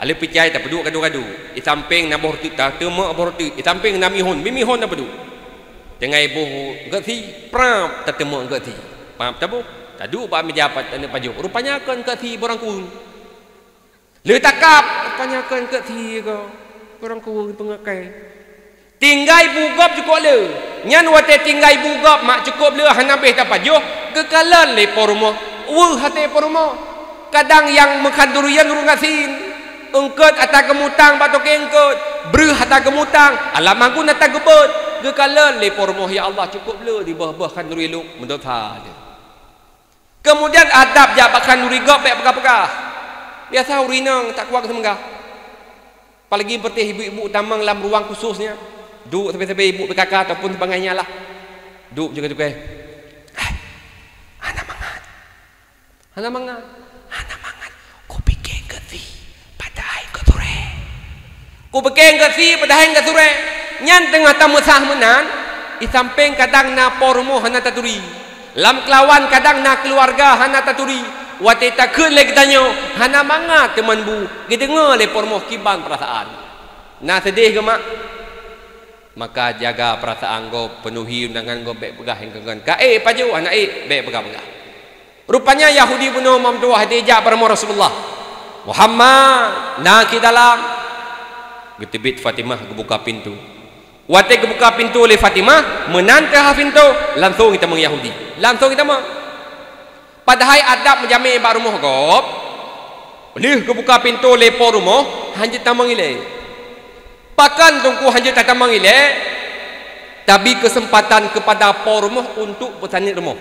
Lheueh picai, tapeuduek gado-gado. Di sampéng na boh reuteuek, tateumok boh reuteuek. Di sampéng na mihon, mimihon tapeuduek. Tinggai boh eungkôt sie, prap, tateumok eungkôt sie. Prap taboh, taduek bak meuja pat, taneuk pajoh. Rupanya kon eungkôt sie boh rangkuweueng. Lheueh takab, rupanya kon eungkôt sie ko, boh rangkuweueng peungakée. Tinggai bu gob cukôp le. Nyan watée tinggai bu gob mak cukôp le hana abéh tapajoh, geukalon lé po rumoh. Weueh até po rumoh. Kadang nyang meukhanduri nyan ureuëng gasien. Eungkôt ata geumutang bak toke eungkôt, breueh ata geumutang, alam magun ata geubeuet. Geukalon lé po rumoh, "Ya Allah, cukôp le di boh-boh khanduri lôn, meudosa lé." Keumudian adab jak bak khanduri gob bék peugah-peugah. Biasa ureuëng inong takuak seumeugah. Apalagi peureuté ibu-ibu tamong lam ruang khusus nyan. Duek sabe-sabe ibu P K K ataupun sibangai nyan lah. Duek jaga-jaga. "Hai, hana mangat. Hana mangat. Hana mangat. Kupike eungkôt sie, padahai eungkôt surée." Kupike eungkôt sie, padahai eungkôt surée. Nyan teungoh tameusah meunan, di sampéng kadang na po rumoh hana taturi. Lam keulawan kadang na keuluwarga hana taturi. Watée takheun lé geutanyoe, hana mangat teuma bu, geudeungoe lé po rumoh kiban peurasaan. Na seudeh geuh mak? Maka jaga peurasaan gob, peunuhi undangan gob, bék peugah nyang keu ngon ka ék pajoh, hana ék, bék peugah-peugah. Rupanya Yahudi bunoe mam tuwah dijak bak rumoh Rasulullah. "Muhammad, na keu dalam?" Geuteubiet Fatimah geubuka pintoe. Watée geubuka pintoe lé Fatimah, meunan teuhah pintoe, langsong jitamong Yahudi. Langsong jitamong. Padahai adab meujamé bak rumoh gob, lheueh geubuka pintoe lé po rumoh, hanjeuet tamong ilée. Pakon teungku hanjeuet tatamong ilée? Tabi keuseumpatan keupada po rumoh untuk peusaneut rumoh.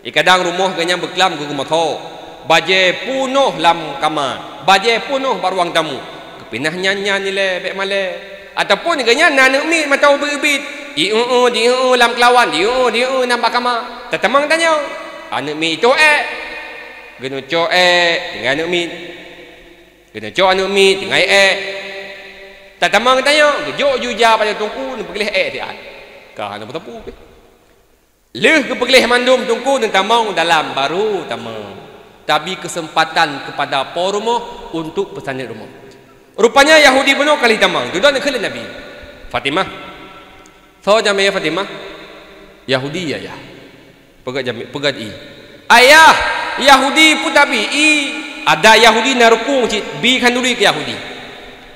Di kadang rumoh geuhnyan beuklam geugumoe tho, bajée punoh lam kama, bajée punoh bak ruang tamu. Geupinah nyan-nyan ilée bék malée. Ataupun geuhnyan na aneuëk miet mantong ubit-ubit, di-eu-eu, di-eu-eu lam keulawan, di-eu-eu, di-eu-eu nam bak kama. Tatamong tanyoe, aneuëk miet itoh ék. Geuneucok ék tinggai aneuëk miet. Geuneucok aneuëk miet tinggai ék. Tatamong tanyoe, geujok ju ija bak teungku, neupeugleh ék siat. Ka hana meuteupeu pih. Lheueh geupeugleh mandum teungku neutamong dalam, baru tamong. Tabi keuseumpatan keupada po rumoh untuk peusaneut rumoh. Rupanya Yahudi bunoe ka lheueh tamong, dudoe neukheun lé Nabi. "Fatimah, soe jamé Fatimah?" "Yahudi, Ayah." Peugah jamé, peugah di. "Ayah, Yahudi peue tabi i?" Ada Yahudi na rukung cit, bi khanduri keu Yahudi.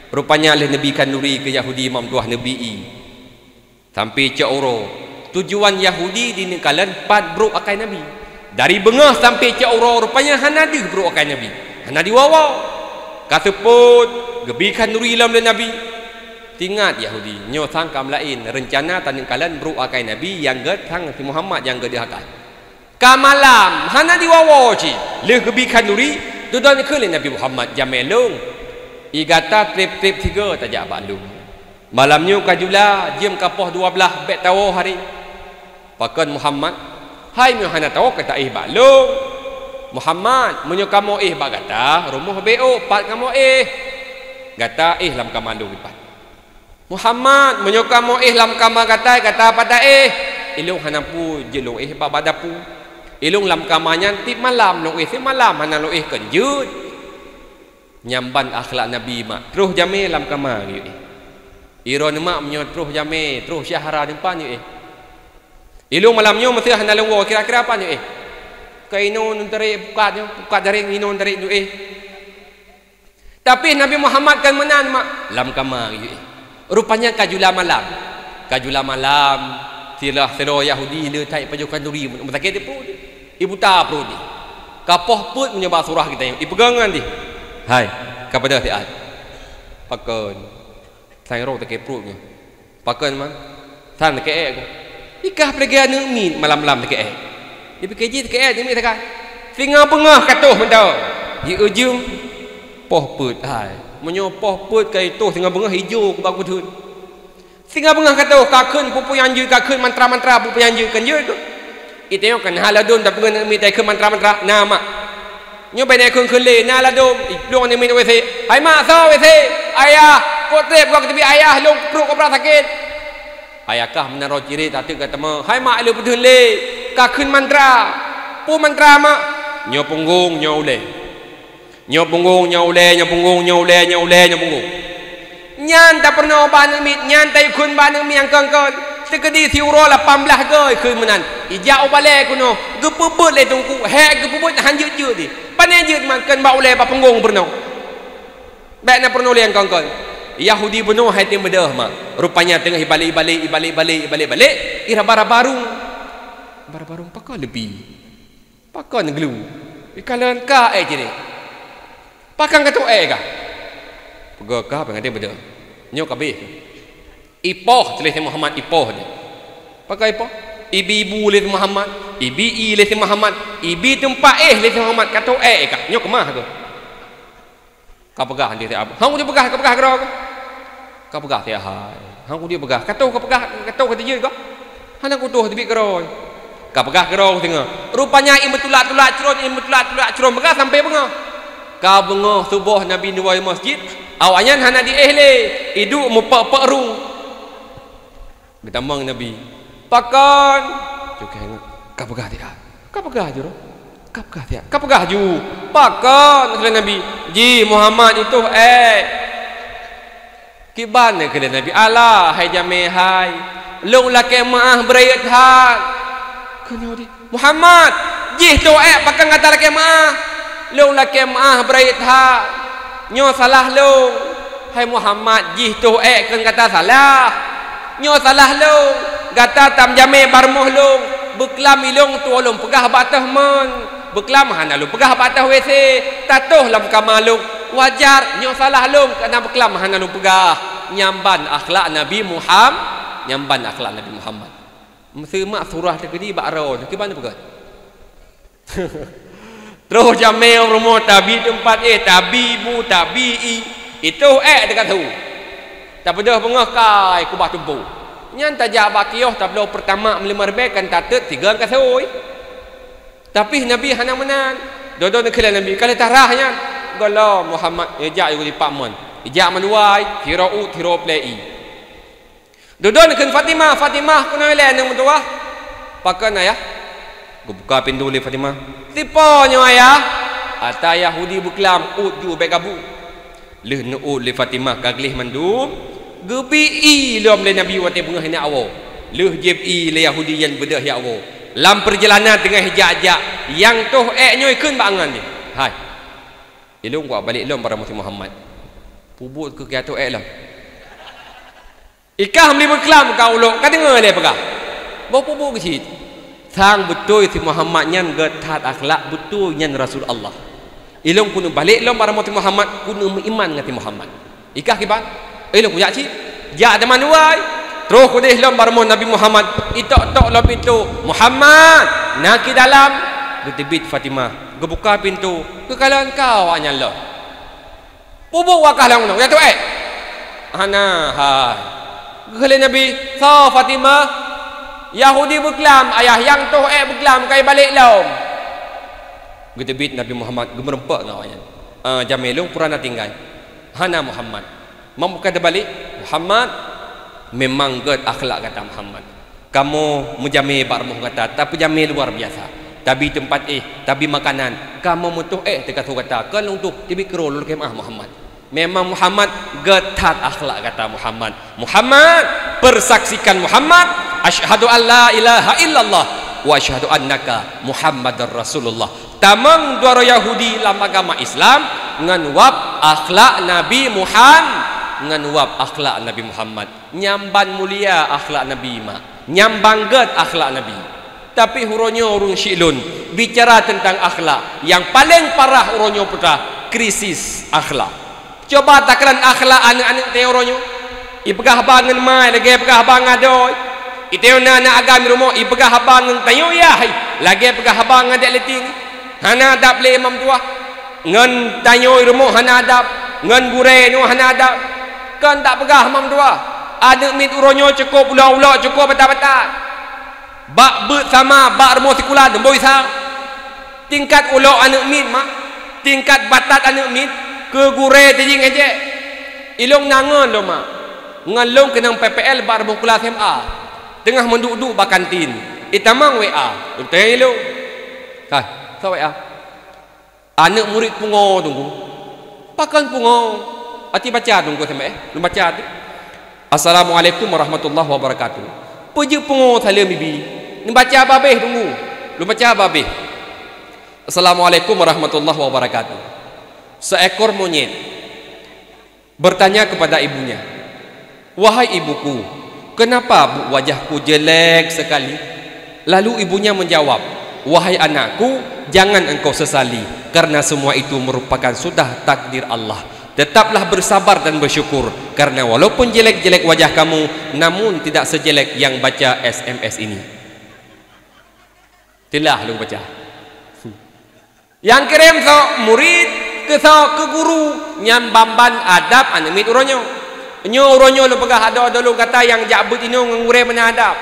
Rupanya lheueh neubi khanduri keu Yahudi, mam tuwah neubi i. Sampai cok uroe. Tujuan Yahudi di neukalon pat brok akai Nabi. Dari beungoh sampai cok uroe, rupanya hana deuh brok akai Nabi. Hana diwoe-woe. Ka seupôt, geubi khanduri lom lé Nabi. Teuingat Yahudi, nyoe sang ka meulaén, reuncana taneukalon brok akai Nabi nyang gét sang si Muhammad nyang gét deuh akai. Ka malam, hana diwoe-woe cit. Lheueh geubi khanduri, dudoe neukheun lé Nabi Muhammad, "Jamé lôn. I gata treb-treb sigoe tajak bak lôn. Malam nyoe ka jula, jeuem ka poh dua blaih, bék tawoe hari." "Pakon Muhammad?" "Hai meunyoe hana tawoe ka taéh bak lôn." "Muhammad, meunyoe kamoe éh bak gata, rumoh bék ôk, pat kamoe éh. Gata éh lam kama lôn dipat." "Muhammad, meunyoe kamoe éh lam kama gata, gata pat taéh?" "Ilôn hana peue jeuet lôn éh bak, bak dapu. Ilôn lam kama nyan tieb malam, lôn éh simalam, hana lôn éh kon jeuet." Nyan ban akhlak Nabi mak, troh jamé lam kama geuyue éh. Droeneuh mak meunyoe troh jamé, troh syahra dipat geuyue éh. "Ilôn malam nyoe meusé hana lôn woe, kira-kira pat geuyue éh?" "Ka inoe neutarek pukat nyoe, pukat jareng inoe neutarek geuyue éh." Tapi Nabi Muhammad kon meunan mak, lam kama geuyue éh. Rupanya ka jula malam. Ka jula malam, silah sidroe Yahudi le that pajoh khanduri, meusakét di pruet, ibuta pruet jih. Ka poh peuet meunyoe bak surah geutanyoe, ipeugah ngon jih. "Hai, ka padahai siat." "Pakon?" "Sang droe takét pruet nyoe." "Pakon man?" "Sang takét ék." "Ikah peulagée aneuëk miet malam-malam takét ék." Dipike jih takét ék aneuëk miet sagai. "Singoh beungoh ka toh mantong." Jiujeueng poh peuet hai. Meunyoe poh peuet ka toh singoh beungoh, ijo keubah geutheun. "Singoh beungoh ka toh, ka kheun peue-peue nyang jeuet, ka kheun mantra-mantra peue-peue nyang jeuet, kon jeuet keuh?" Geutanyoe kan hana ladôm tapeugah aneuëk miet takheun mantra-mantra, na mak. Nyoe bèk neukheun-kheun lé, na ladôm, iplueng aneuëk miet u WC. "Hai mak, soe u WC?" "Ayah, kok treb goe keu teubiet ayah, lôn pruet kok brat sakét." "Ayah kah meunan roh cirét, tateuk gata teuma." "Hai mak, lôn peudeuh lé, ka kheun mantra." "Peue mantra mak?" "Nyoe punggong, nyoe ulèe. Nyoe punggong, nyoe ulèe, nyoe punggong, nyoe ulèe, nyoe ulèe, nyoe punggong." Nyan tapeurunoe bak aneuëk miet, nyan taikheun bak aneuëk miet nyang kon-kon. Teukeudi siuroe lapan blaih goe kheun meunan. Ijak u balèe keunoe, geupeubeuet lé teungku, hék geupeubeuet han jeuet-jeuet jih. Pane jeuet man kon bak ulèe bak punggong peurunoe. Bèk na peurunoe lé nyang kon-kon. Yahudi bunoe hai tém beudôh mak. Rupanya teungoh ibalek-balek, ibalek-balek, ibalek-balek, iraba-raba rueng. Raba-raba rueng pakon leubeh. Pakon glu? Ikalon ka ék jih. Pakon ka toh ék kah? Peugah kah peunganté beudôh. Nyoe ka abéh. Ipoh tuléh si Muhammad, ipoh deh. Pakon ipoh? Ibi ibu lé si Muhammad, ibi ie lé si Muhammad, ibi teumpat éh lé si Muhammad, ka toh ék kah? Nyoe keumah keuh. Ka peugah di siat, "Hang kudeue peugah, ka peugah keudroe keuh." Ka peugah siat hai. "Hang kudeue peugah, ka toh ka peugah, ka toh ka teujeuet keuh. Hana kutoh teubiet keudroe." Ka peugah keudroe singoh. Rupanya ie meutulak-tulak cron, ie meutulak-tulak cron peugah sampoe beungoh. Ka beungoh suboh Nabi neuwoe masjid, awaknyan hana jiéh lé, iduek meupok-pok rueng. Geutamong Nabi, "Pakon?" Cukée ngon, "Ka peugah siat." "Ka peugah jih roh." Ka peugah siat, ka peugah ju. Pakon, kheun lé Nabi. Jih Muhammad jih toh ék. Kiban, kheun lé Nabi. Alah, hai jamé hai. Lôn lakée meuáh beurayeuk that. Kheun Yahudi. Muhammad, jih toh ék pakon gata lakée meuáh. Lôn lakée meuáh beurayeuk that. Nyoe salah lôn. Hai Muhammad, jih toh ék kheun gata salah. Nyoe salah lôn. Gata tam jamé bak rumoh lôn. Beuklam ilôn tuwoe lôn peugah bak teuh mon. Beuklam hana lôn peugah bak teuh W C. Tatoh lam kama lôn. Wajar, nyoe salah lôn kareuna beuklam hana lôn peugah. Nyan ban akhlak Nabi Muham-, nyan ban akhlak Nabi Muhammad. Meuseumak surah teukeudi bak droe, kiban peugah. Troh jamé u rumoh tabi teumpat éh, tabi bu, tabi i. Itoh ék teuka su. Tapeudeuh beungoh kai kubah tuboh. Nyan tajak bak kioh tabloe peurtama meulima ribée kan tateut tiga kasoi. Tapi Nabi hana meunan. Dodon kheun lé Nabi, ka lheueh tarah nyan. Golo Muhammad, eh, jak yue dipak mon. Ijak mandua, tiro u, tiro plei i. Dodon kheun Fatimah, "Fatimah, keunoe ilée aneuk meutuwah." "Pakon, Ayah?" Geubuka pintoe lé Fatimah. "Sipo nyoe, Ayah?" Ata Yahudi beuklam, ôt ju bék gabu. Lheueh neuôt lé Fatimah ka gleh mandum, geubi i lom lé Nabi watée beungoh ineuk awoe. Lheueh jieb i lé Yahudi nyan beudôh jak woe. Lam peurjalanan teungoh jak-jak, nyang toh ék nyoe kheun bak angan jih, "Hai, ilôn kuwat balek lom bak rumoh si Muhammad. Peubuet keu kiatoh ék lom." Ikah meuli beuklam ka ulok, ka deungoe lé peugah. Boh peubuet keu cit. Sang beutôi si Muhammad nyan gét that akhlak, beutôi nyan Rasul Allah. Ilôn keuneuk balek lom bak rumoh si Muhammad, keuneuk meuiman ngon si Muhammad. Ikah kiban, ilôn kujak cit. Jak teuma nuwai. Troh keudeh lom bak rumoh Nabi Muhammad, itok-tok lom pintoe. "Muhammad, na ki dalam?" Geuteubiet Fatimah. Geubuka pintoe. Geukalon ka awaknyan lom. Peubuet wakah lam undang, ya tu ék? Hana hai. Geukheun lé Nabi, "Soe Fatimah?" "Yahudi beuklam, Ayah, nyang toh ék beuklam, ka ibalek lom." Geuteubiet Nabi Muhammad geumeureumpok ngon awaknyan. "Ah, jamé lôn peue na tinggai?" "Hana, Muhammad." "Man buka teubalek?" "Muhammad, memang gét akhlak gata, Muhammad. Kamoe meujamé bak rumoh gata, tapeujamé luar biasa. Tabi teumpat éh, tabi makanan. Kamoe meutoh éh teuka su gata, kon lôn tuh tibi keudroe lôn lakée meuáh Muhammad. Memang Muhammad gét that akhlak gata Muhammad. Muhammad, persaksikan Muhammad, asyhadu an la ilaha illallah wa asyhadu annaka Muhammadar Rasulullah." Tamong dua droe Yahudi lam agama Islam ngon wab akhlak Nabi Muhammad, ngon wab akhlak Nabi Muhammad. Nyan ban mulia akhlak Nabi, mak. Nyan ban gét akhlak Nabi. Tapi uroe nyoe ureuëng syiek lôn bicara teuntang akhlak, nyang paleng parah uroe nyoe peue teuh, krisis akhlak. Cuba takalon akhlak aneuëk-aneuëk tanyoe uroe nyoe. Ipeugah haba ngon mai lagée peugah haba ngon adoe. Itanyoe na aneuëk agam rumoh ipeugah haba ngon tanyoe yah lagée peugah haba ngon adék leuting. Hana adab lé imam tuah. Ngon tanyoe rumoh hana adab, ngon gurée nyoe hana adab. Kon tapeugah imam tuah, aneuëk miet uroe nyoe cukôp ulok-ulok, cukôp batat-batat. Bak beuet sama, bak rumoh sikula dum boh sa. Tingkat ulok aneuëk miet, mak. Tingkat batat aneuëk miet, keu gurée teujieng ejek. Ilôn na ngon lôn, mak. Ngon lôn keunong P P L bak rumoh sikula S M A. Teungoh meuduek-duek bak kantin. Itamong W A. Lôn tanyong ilôn. Hai, soe W A? Aneuëk murit pungo, Teungku. Pakon pungo? Até baca, Teungku, sampai, eh? Lôn baca tu. "Assalamualaikum warahmatullahi wabarakatuh." Peue jeuet pungo saleuem ibi? Neubaca babeh, Teungku. Lôn baca babeh. "Assalamualaikum warahmatullahi wabarakatuh." Seekor monyet bertanya kepada ibunya, "Wahai ibuku, kenapa bu-, wajahku jelek sekali?" Lalu ibunya menjawab, "Wahai anakku, jangan engkau sesali, karena semua itu merupakan sudah takdir Allah. Tetaplah bersabar dan bersyukur, karena walaupun jelek-jelek wajah kamu, namun tidak sejelek yang baca S M S ini." Teulah lôn baca. Nyang kirém soe murit, keu soe keu guru, nyan ban-ban adab aneuëk miet uroe nyoe. Nyoe uroe nyoe lôn peugah adoe-adoe lôn gata nyang jak beuet inoe ngon gurée meunan adab.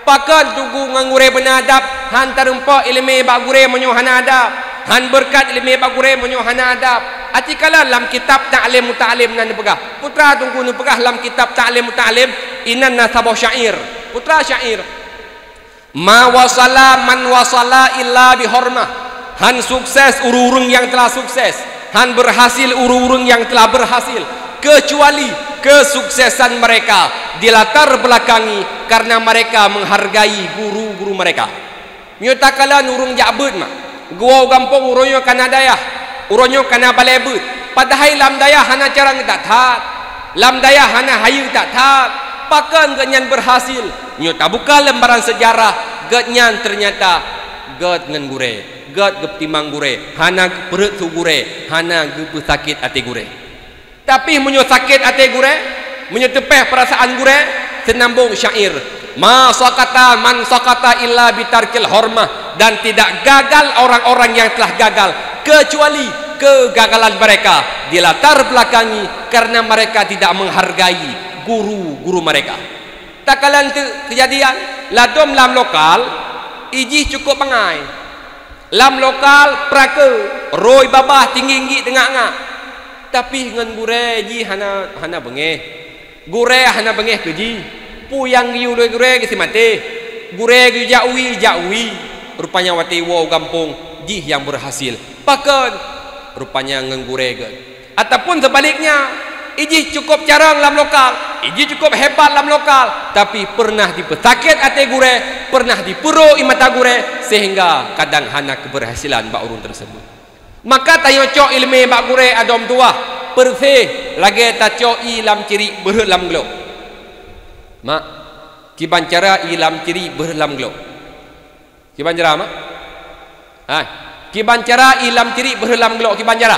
Pakon Teungku ngon gurée meunan adab, han tareumpok iéleumé bak gurée meunyoe hana adab, han beureukat iéleumé bak gurée meunyoe hana adab. Aci kalon lam kitab Ta'lim Muta'allim na neupeugah. Peue teuh Teungku neupeugah lam kitab Ta'lim Muta'allim, inan na saboh syair. Peue teuh syair. "Ma wasala man wasala illa bihormah. Han sukses ureuëng-ureuëng nyang telah sukses, han berhasil ureuëng-ureuëng nyang telah berhasil, kecuali kesuksesan mereka dilatar belakangi karena mereka menghargai guru-guru mereka. Nyoe takalon ureuëng jak beuet mak, geuwoe gampông uroe nyoe kana dayah, uroe nyoe kana balée beuet, padahai lam dayah hana carông that-that, lam dayah hana hayeue that-that, pakon geuhnyan berhasil? Nyoe tabuka lembaran sejarah, geuhnyan ternyata gét ngon gurée. Gét geupeutimang gurée, hana geupeureuet su gurée, hana geupeusakét até gurée. Tapi meunyoe sakét até gurée, meunyoe teupéh peurasaan gurée, seunambong syair, "Ma sakata man sakata illa bitarkil hormah," dan tidak gagal orang-orang yang telah gagal kecuali kegagalan mereka dilatar belakangi karena mereka tidak menghargai guru-guru mereka. Takalon teuk keujadian, ladôm lam lokal, ijih cukup bangai. Lam lokal prakeue, roi babah tinggi-tinggi teungak-ngak. Tapi ngon gurée jih hana, hana beungéh. Gurée hana beungéh keu jih. Peue nyang geuyue lé gurée geusimaté. Gurée geuyue jak wie, jak wie. Rupanya watée woe u gampông, jih nyang berhasil. Pakon? Rupanya ngon gurée gét. Ataupun sebaliknya, ijih cukup carông lam lokal, ijih cukup hebat lam lokal, tapi pernah dipeusakét até gurée, pernah dipeurô ie mata gurée, sehingga kadang hana keberhasilan bak ureuëng tersebut. Maka tanyoe cok iéleumé bak gurée adoe meutuwah, peureuseh lagée tacok ie lam cirik beureuet lam glok. Mak, kiban cara ie lam cirik beureuet lam glok. Kiban cara mak? Hai. Kiban cara ie lam cirik beureuet lam glok, kiban cara?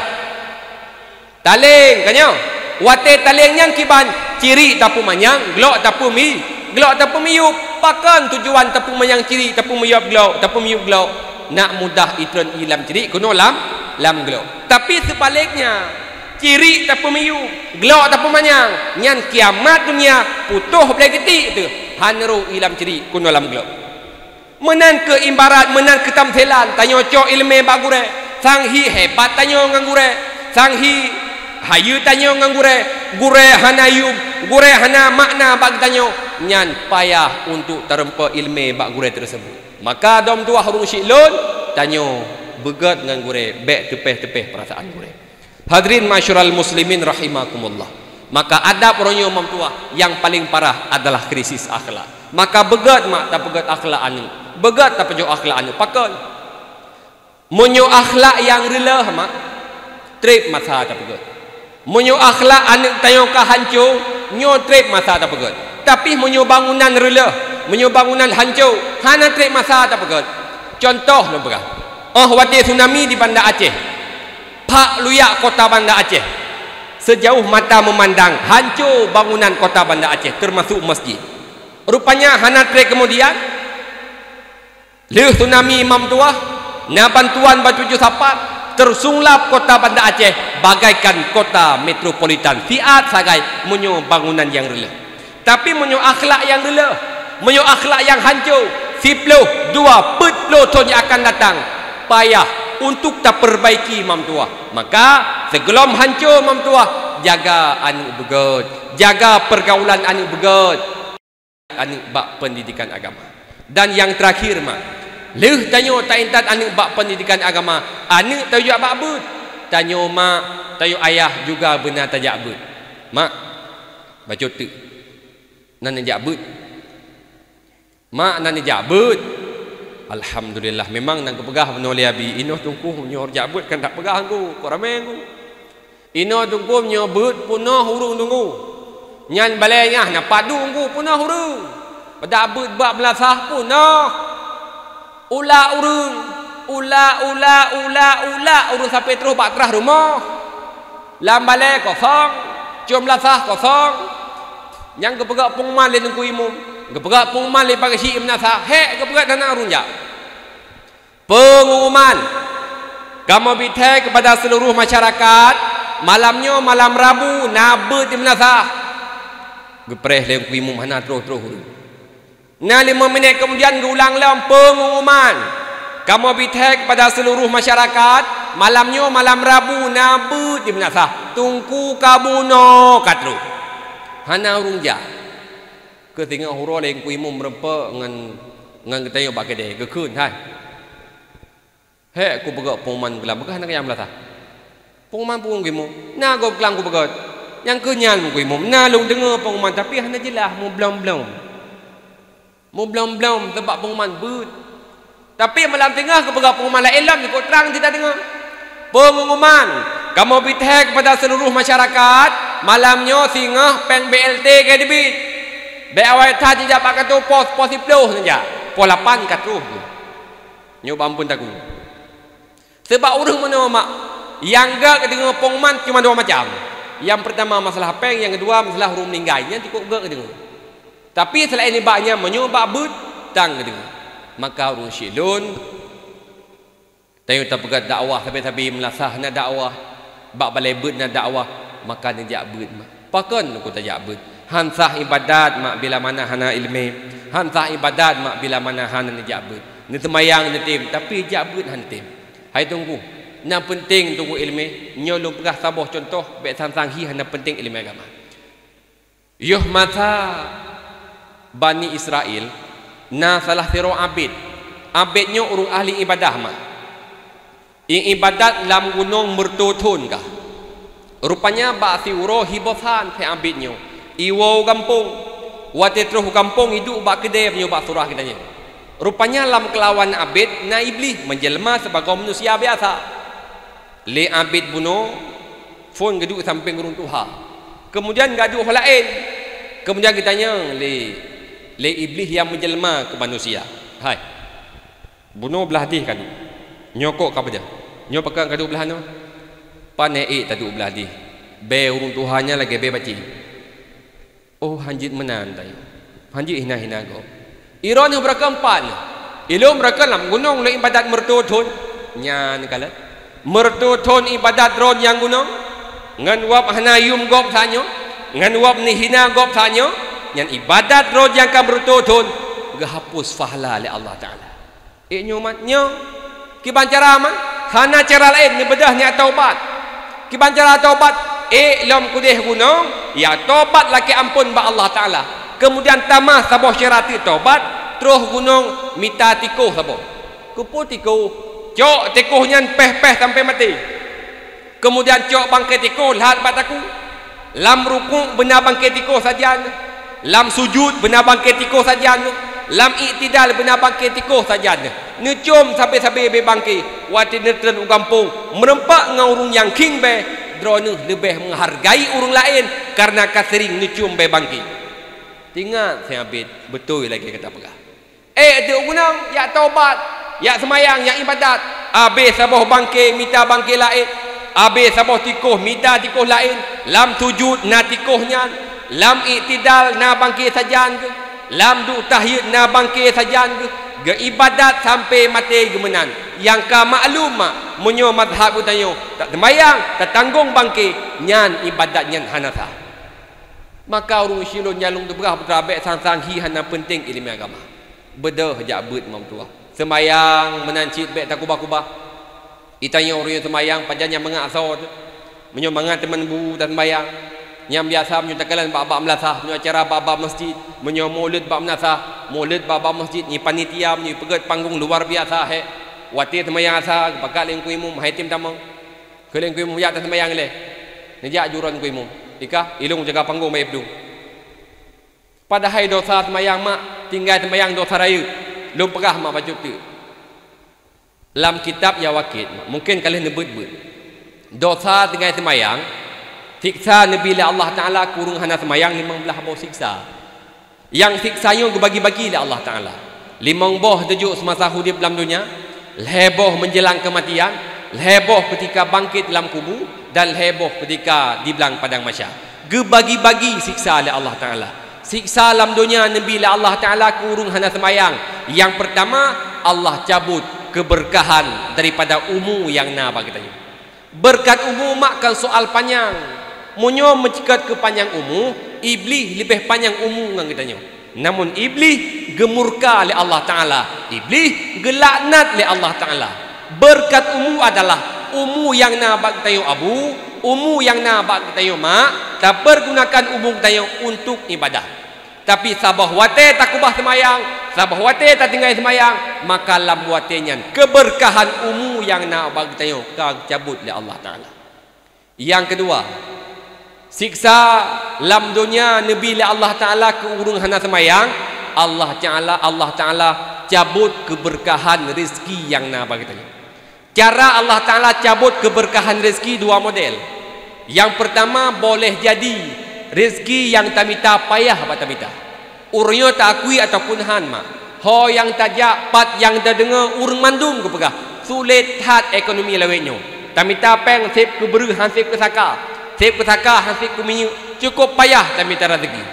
Taleng, ka nyoe. Watée taleng nyan kiban, cirik tapeumanyang, glok tapeumi-, glok tapeumiyueb. Pakon tujuan tapeumanyang cirik, tapeumiyueb glok, tapeumiyueb glok? Nak mudah itreun ie lam cirik keunoe lam, lam glok. Tapi seubaliknya, cirik tapeumiyueb, glok tapeumanyang, nyan kiamat dunia putôh blée geutik teuh, han rô ie lam cirik keunoe lam glok. Meunan keuh ibarat, meunan keuh tamsilan, tanyoe cok iéleumé bak gurée, sang hi hebat tanyoe ngon gurée, sang hi hayeue tanyoe ngon gurée, gurée hana yum, gurée hana makna bak geutanyoe, nyan payah untuk tareumpok iéleumé bak gurée teurseubut. Maka dom tuwah ureuëng syiek lôn, tanyoe beugét ngon gurée, bék teupéh-teupéh peurasaan gurée. Hadirin ma'asyiral muslimin rahimakumullah. Maka adab uroe nyoe meutuwah nyang paleng parah adalah krisis akhlak. Maka beugét mak tapeugét akhlak aneuëk. Beugét tapeujok akhlak aneuëk. Pakon? Meunyoe akhlak nyang reuloh mak, treb masa tapeugét. Meunyoe akhlak aneuëk tanyoe ka hanco, nyoe treb masa tapeugét. Tapi meunyoe bangunan reuloh, meunyoe bangunan hanco, hana treb masa tapeugét. Cuntoh lôn peugah. Óh watée tsunami di Banda Aceh, phak luyak kota Banda Aceh. Sejauh mata memandang, hanco bangunan kota Banda Aceh, termasuk masjid. Rupanya hana treb kemudian, lheueh tsunami meutuwah, na bantuan bak tujoh sapat, tersunglap kota Banda Aceh bagaikan kota metropolitan siat sagai meunyoe bangunan nyang reuloh. Tapi meunyoe akhlak nyang reuloh, meunyoe akhlak nyang hanco, siploh, dua, peuet ploh thon nyang akan datang, payah untuk tapeurbaiki meutuwah. Maka, sigohlom hanco meutuwah, jaga aneuëk beugét, jaga peurgaulan aneuëk beugét, aneuëk bak peundidikan agama. Dan nyang teurakhir mak, lheueh tanyoe taintat aneuëk bak peundidikan agama, aneuëk tajak bak beuet. Tanyoe mak, tanyoe ayah juga beuna tajak beuet. Mak, bacut teuk. Nan neujak beuet. Mak, nan neujak beuet. Alhamdulillah, memang nan geupeugah bunoe lé Abi, inoe teungku nyoe jak beuet kan dak peugah ngku, kok ramé ngku. Inoe teungku nyoe beuet peunoh ureuëng teungku. Nyan balée nyah na padu ngku peunoh ureuëng. Pada beuet bak meulasah peunoh. Ulak ureuëng, ulak, ulak, ulak, ulak ureuëng sampai troh bak teurah rumoh. Lam balée kosong, cuma meulasah kosong. Nyang geupeugah pengumuman lé Teungku Imum, geupeugah pengumuman lé Pak Geuchik Meunasah, hék geupeugah hana ureuëng jak. Pengumuman, kamoe bithée kepada seluruh masyarakat, malam nyoe malam Rabu na beuet di Meunasah. Geupreh lé Teungku Imum hana troh-troh ureuëng. Na limong minét keumudian geuulang lom pengumuman. Kamoe bithée kepada seluruh masyarakat, malam nyoe malam Rabu na beuet di Meunasah. Teungku ka bunoe ka troh. Hana ureuëng jak. Keu singoh uroe lé Teungku Imum meureumpok ngon, ngon geutanyoe bak keudée, geukheun hai. Hék, kupeugét pengumuman geulam, peugah na nyang meulasah. Pengumuman pun geuimum, na gob geulam kupeugét. Nyang keu nyan geuimum, na lôn deungoe pengumuman, tapi hana jeulaih, mublom-blom. Mublom-blom sabab pengumuman beuet. Tapi malam singoh geupeugah pengumuman laén lom, ikôt trang teudeungoe. Pengumuman, kamoe bri thèe kepada seluruh masyarakat, malam nyoe singoh péng B L T ka teubiet. Bék awai that jijak bak kantô pos, pos siplôh neujak, pos lapan ka troh. Nyoe bak amphon takue. Sabab ureuëng meunoe mak, nyang gét geudeungoe pengumuman cuma dua macam. Nyang peurtama masalah péng, nyang keudua masalah ureuëng meuninggai, nyan cukôp gét geudeungoe. Tapi seulaén nibak nyan, meunyoe bak beuet, tan geudeungoe. Maka ureuëng syiek lôn, tanyoe tapeugét dakwah sabe-sabe, meulasah na dakwah, bak balée beuet na dakwah, maka neujak beuet mak. Pakon keu tajak beuet? Han sah ibadat mak bila mana hana iéleumé. Han sah ibadat mak bila mana hana neujak beuet. Neuseumayang neutém, tapi jak beuet han tém. Hai Teungku, nyang peunteng Teungku iéleumé. Nyoe lôn peugah saboh cuntoh, bék sang-sang hi hana peunteng iéleumé agama. Yoh masa Bani Israel, na salah sidroe abét. Abét nyoe ureuëng ahli ibadah mak. Iébadat lam gunong meureutoh thon kah. Rupanya bak siuroe hi bosan hai abét nyoe, iwoe u gampông. Watée troh u gampông iduek bak keudée meunyoe bak surah geutanyoe. Rupanya lam keulawan abét na Iblih meujeulma sibagoe manusia biasa. Lé abét bunoe phon geuduek sampéng ureuëng tuha. Keumudian geuduek ho laén. Keumudian geutanyong lé, lé Iblih nyang meujeulma keu manusia, "Hai, bunoe blah dih ka duek. Nyoe kok ka peujeuet. Nyoe pakon ka duek blah nyoe? Pane ék taduek blah dih. Bée ureuëng tuha nyan lagée bée bacé." "Oh, hanjeuet meunan tayue. Hanjeuet hina-hina gob." Iroe nyoe beureukat pat nyoe. Ilôn beureukat lam gunong lôn iébadat meureutoh thon. Nyan kalon. Meureutoh thon iébadat droe nyang gunong. Ngon wab hana yuem gob tanyoe. Ngon wab neuhina gob tanyoe. Nyan iébadat droe nyang ka meureutoh thon. Geuhapus pahala lé Allah Taala. Ék nyoe mat nyoe. Kiban cara mat? Hana cara laén, neubeudôh niat taubat. Kiban cara taubat? Ék lom keudeh gunong, ya taubat lakée amphon bak Allah Taala. Keumudian tamah saboh syarat taubat, troh gunong mita tikoh saboh. Keupeue tikoh? Cok tikoh nyan péh-péh sampoe maté. Keumudian cok bangke tikoh lhat bak takue. Lam rukuk beuna bangke tikoh sajan, lam sujut beuna bangke tikoh sajan, lam iktidal beuna bangke tikoh sajan. Neucom sabe-sabe bée bangke. Watée neutreun u gampông, meureumpok ngon ureuëng nyang khieng bée, droeneueh leubeh meuhargai ureuëng laén kareuna ka seuring neucom bée bangke. Teuingat, si abét, beutôi lagée ka tapeugah. Ék duek gunong, jak taubat, jak seumayang, jak iébadat. Abéh saboh bangke mita bangke laén, abéh saboh tikoh mita tikoh laén, lam sujut na tikoh nyan, lam iktidal na bangke sajan geuh, lam duek tahiet na bangke sajan geuh, geuiébadat sampoe maté geumeunan. Nyang ka maklum mak, meunyoe mazhab geutanyoe, taseumayang, tatanggong bangke, nyan iébadat nyan hana sah. Maka ureuëng syiek lôn nyang lôn teupeugah putra bék sang-sang hi hana peunteng iéleumé agama. Beudôh jak beuet meutuah. Seumayang meunan cit bék takubah-kubah. Geutanyoe ureuëng seumayang pajan nyang mangat asoe teuh. Meunyoe mangat teuma bu taseumayang. Nyang biasa meunyoe takalon bak-bak meulasah, meunyoe acara bak-bak masjid, meunyoe mulod bak meulasah, mulod bak-bak masjid, nyoe panitia meunyoe peugét panggong luar biasa hék. Watée seumayang asa geupakat lé Teungku Imum, hai tem tamong. Keu lé Teungku Imum jak taseumayang ilée. Neujak juron Teungku Imum. Ikah, ilôn jaga panggong bak ié peudong. Padahai dosa seumayang mak, tinggai seumayang dosa rayeuk. Lôn peugah mak bacut teuk. Lam kitab ya wakit, mungken ka lheueh neubeuet-beuet. Dosa tinggai seumayang, siksa neubi lé Allah Taala keu ureuëng hana seumayang limong blaih boh siksa. Nyang siksa nyoe geubagi-bagi lé Allah Taala. Limong boh teujok seumasa udeb lam donya, lhée boh meunjeulang keumatian, lhée boh keutika bangket lam kubu, dan lhée boh keutika di blang padang mahsyar. Geubagi-bagi siksa lé Allah Taala. Siksa lam donya neubi lé Allah Taala keu ureuëng hana seumayang. Nyang peurtama, Allah cabot keubeurkahan daripada umu nyang na bak geutanyoe. Beurkat umu mak kon soal panyang. Meunyoe meuceukat keu panyang umu, Iblih leubeh panyang umu ngon geutanyoe. Namun Iblih geumurka lé Allah Taala. Iblih geulaknat lé Allah Taala. Beurkat umu adalah umu nyang na bak geutanyoe abu, umu nyang na bak geutanyoe mak, tapeurgunakan umu geutanyoe untuk iébadat. Tapi saboh watée takeubah seumayang, saboh watée tatinggai seumayang, maka lam watée nyan keubeurkahan umu nyang na bak geutanyoe ka geucabot lé Allah Taala. Nyang keudua, siksa lam donya neubi lé Allah Taala keu ureuëng hana seumayang, Allah Taala, Allah Taala cabot keubeurkahan rezeki nyang na bak geutanyoe. Cara Allah Taala cabot keubeurkahan rezeki dua model. Nyang peurtama, boleh jadi rezeki nyang tamita payah bak tamita. Ureuëng nyoe taakui ataupun hán mak. Ho nyang tajak, pat nyang tadeungoe, ureuëng mandum geupeugah, sulet that ekonomi lawét nyoe. Tamita péng seb keu breueh hán seb keu saka, seb keu saka hán seb keu minyeuk, cukôp payah tamita rezeki.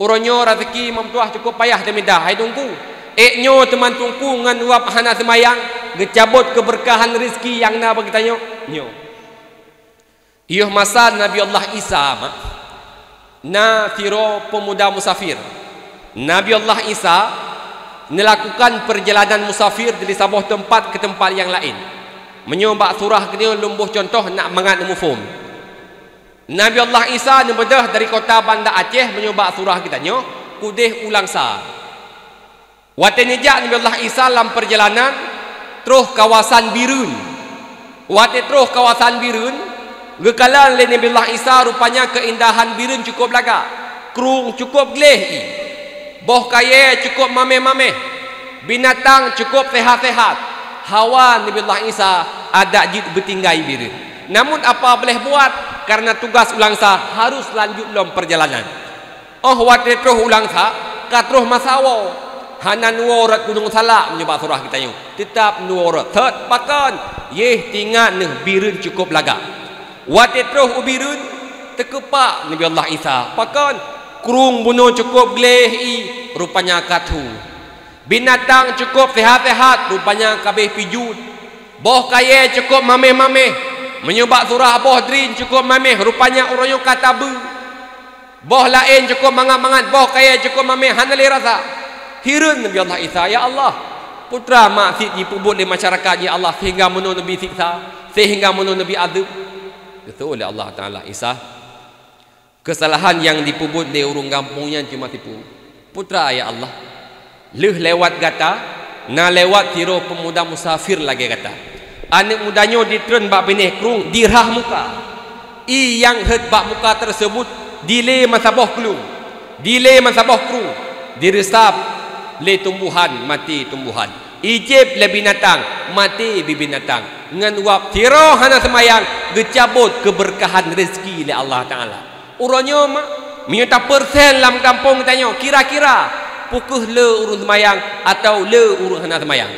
Uroe nyoe raseuki meutuah cukôp payah tamita, hai Teungku. Ék nyoe teuma Teungku ngon uap hana seumayang, geucabot keubeurkahan rezeki nyang na bak geutanyoe nyoe. Yoh masa Nabi Allah Isa mak, na sidroe peumuda musafir. Nabi Allah Isa neulakukan peurjalanan musafir dari saboh teumpat keu teumpat nyang laén. Meunyoe bak surah keunyoe lôn boh cuntoh nak mangat neumuphom. Nabi Allah Isa neubeudôh dari kota Banda Aceh meunyoe bak surah geutanyoe, keudeh u Langsa. Watée neujak Nabi Allah Isa lam peurjalanan, troh kawasan Bireuen. Watée troh kawasan Bireuen, geukalon lé Nabi Allah Isa rupanya keuindahan Bireuen cukôp lagak, krueng cukôp gleh ié, boh kayée cukôp maméh-maméh, binatang cukôp seuhat-seuhat. Hawa Nabi Allah Isa adak jeuet beutinggai Bireuen. Namun apa boleh buat, karena tugas u Langsa harus lanjut lom peurjalanan. Óh watée troh u Langsa, ka troh masa woe. Hana neuwoe rot Gunong Salak meunyoe bak surah geutanyoe. Teutab neuwoe rot. Thot, pakon? Yeh teuingat neuh Bireuen cukôp lagak. Watée troh u Bireuen, teukeupak Nabi Allah Isa. Pakon? Krueng bunoe cukôp gleh ié, rupanya ka thu. Binatang cukôp seuhat-seuhat, rupanya ka abéh pijut. Boh kayée cukôp maméh-maméh. Meunyoe bak surah boh drin cukôp maméh, rupanya uroe nyoe ka tabeue. Boh laén cukôp mangat-mangat, boh kayée cukôp maméh, hana lé rasa. Hireuen Nabi Allah Isa, "Ya Allah, peue teuma mak sit jipeubuet lé masyarakat, ya Allah, sehingga meunoe neubi siksa, sehingga meunoe neubi azeub?" Geuteupeue lé Allah Taala, "Isa, keusalahan nyang jipeubuet lé ureuëng gampông nyan cuma tipu. Peue teuma, ya Allah?" Lheueh lewat gata, na lewat sidroe peumuda musafir lagée gata. Aneuëk muda nyoe jitreun bak binéh krueng jirhah muka. Ié nyang rhot bak muka teuseubut dilée meusaboh krueng, dilée meusaboh krueng, jireusab lé tumbuhan, maté tumbuhan. Ijéb lé binatang, maté bi binatang. Ngon uap sidroe hana seumayang, geucabot keubeurkahan rezeki lé Allah Taala. Uroe nyoe mak, meunyoe tapeursen lam gampông tanyoe, kira-kira peu kheueh le ureuëng seumayang atawa le ureuëng hana seumayang?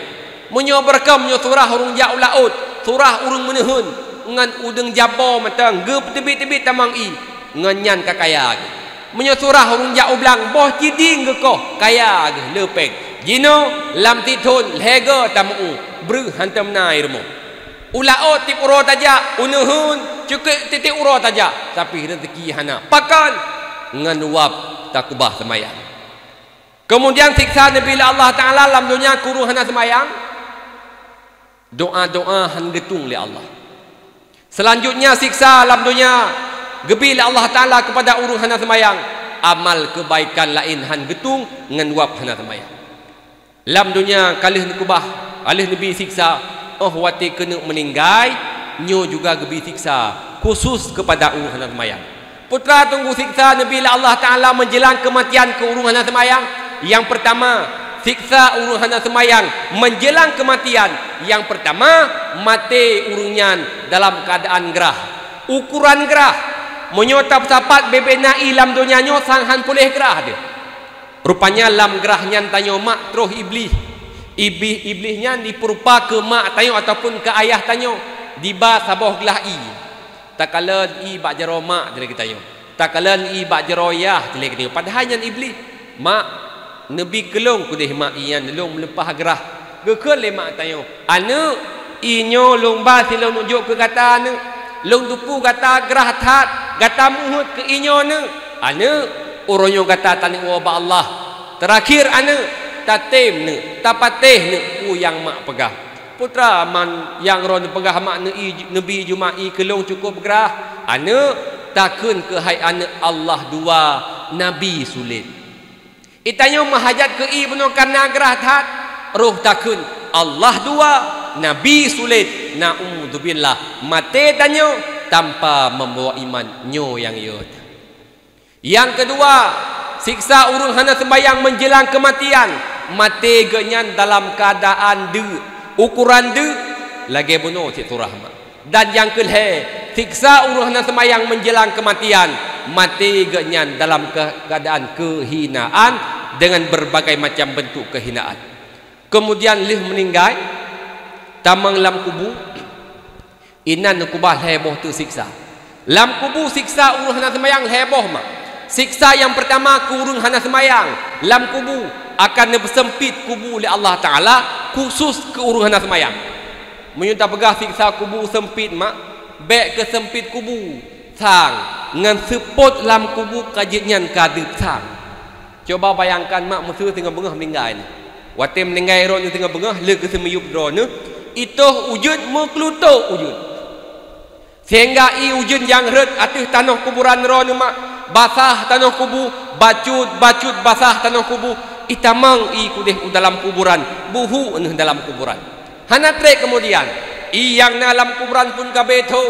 Meunyoe beureukam nyoe surah ureuëng jak u laôt, surah ureuëng meuneuheun, ngon udeueng jabo mantong geupeuteubiet-teubiet tamong ié, ngon nyan ka kaya geuh. Meunyoe surah ureuëng jak u blang, boh ciding geukoh, kaya geuh le péng. Jinoe lam sithon lhée goe tameu, breueh hántom na ié rumoh. U laôt tieb uroe tajak, u neuheun cukôp tieb-tieb uroe tajak, tapi rezeki hana. Pakon? Ngon uap takeubah seumayang. Keumudian siksa neubi lé Allah Taala lam donya keu ureuëng hana seumayang, doá-doá hán geutueng lé Allah. Seulanjutnya siksa lam donya geubi lé Allah Taala keupada ureuëng hana seumayang, amal keubaikan laén hán geutueng ngon uap hana seumayang. Lam donya ka lheueh neukeubah, ka lheueh neubi siksa, óh watée keuneuk meuninggai, nyoe juga geubi siksa khusus keupada ureuëng hana seumayang. Peue teuma teungku siksa neubi lé Allah Taala meunjeulang keumatian keu ureuëng hana seumayang? Nyang peurtama, siksa ureuëng hana seumayang meunjeulang keumatian. Nyang peurtama, maté ureuëng nyan dalam keuadaan grah. Ukoran grah, meunyoe tapeusapat bée-bée na ié lam donya nyoe sang hán puléh grah deuh. Rupanya lam grah nyan tanyoe mak troh Iblih. Iblih, Iblih nyan jipeurupa keu mak tanyoe ataupun keu ayah tanyoe, jiba saboh glah ié. Takalon ié bak jaroe mak dilée geutanyoe. Takalon ié bak jaroe yah dilée geutanyoe. Padahai nyan Iblih. "Mak, neubi keu lôn keudeh mak ié nyan, lôn meuleupah grah." Geukheun lé mak tanyoe, "Aneuëk, ié nyoe lôn ba silôn neujok keu gata, aneuëk. Lôn teupeue gata grah that, gata meuheuét keu ié nyoe, aneuëk. Aneuëk, uroe nyoe gata taneuk woe bak Allah. Teurakhir, aneuëk, tatem neuëk, tapatéh neuëk peue nyang mak peugah." Peue teuma nyang droeneueh peugah mak neubi, neubi juma ié keu lôn cukôp grah? Aneuëk, takheun keuhai aneuëk Allah dua, Nabi sulet. Itanyoe meuhajat keu ié bunoe kareuna grah that, roh takheun, Allah dua, Nabi sulet, naudzubillah, maté tanyoe tanpa membawa iman, nyoe nyang yot. Nyang keudua, siksa ureuëng hana seumayang menjelang kematian, maté geuhnyan dalam keuadaan deuk, ukuran deuk lagée bunoe cit surah ma. Dan nyang keulhée, siksa ureuëng hana seumayang menjelang kematian, maté geuhnyan dalam ke-, keadaan kehinaan dengan berbagai macam bentuk kehinaan. Kemudian lheueh meuninggai, tamong lam kubu, inan neukeubah lhée boh teuk siksa. Lam kubu siksa ureuëng hana seumayang lhée boh ma. Siksa nyang peurtama keu ureuëng hana seumayang lam kubu akan neupeuseumpit kubu lé Allah Taala khusus keu ureuëng hana seumayang. Meunyoe tapeugah siksa kubu seumpit ma, bék keu seumpit kubu, sang ngon seupôt lam kubu ka jeuet nyan ka deuek sang. Cuba bayangkan ma, meuseu singoh beungoh meuninggai nyoe. Watée meuninggai droeneuh singoh beungoh, lheueh geuseumiyueb droeneuh, itoh ujeut meuklutok ujeut. Sehingga ié ujeuen nyang rhot ateueh tanoh kuburan droeneuh ma, basah tanoh kubu, bacut-bacut basah tanoh kubu, itamong ié keudeh u dalam kuburan, buhuk neuh dalam kuburan. Hana treb keumudian, ié nyang na lam kuburan pun ka bé tho.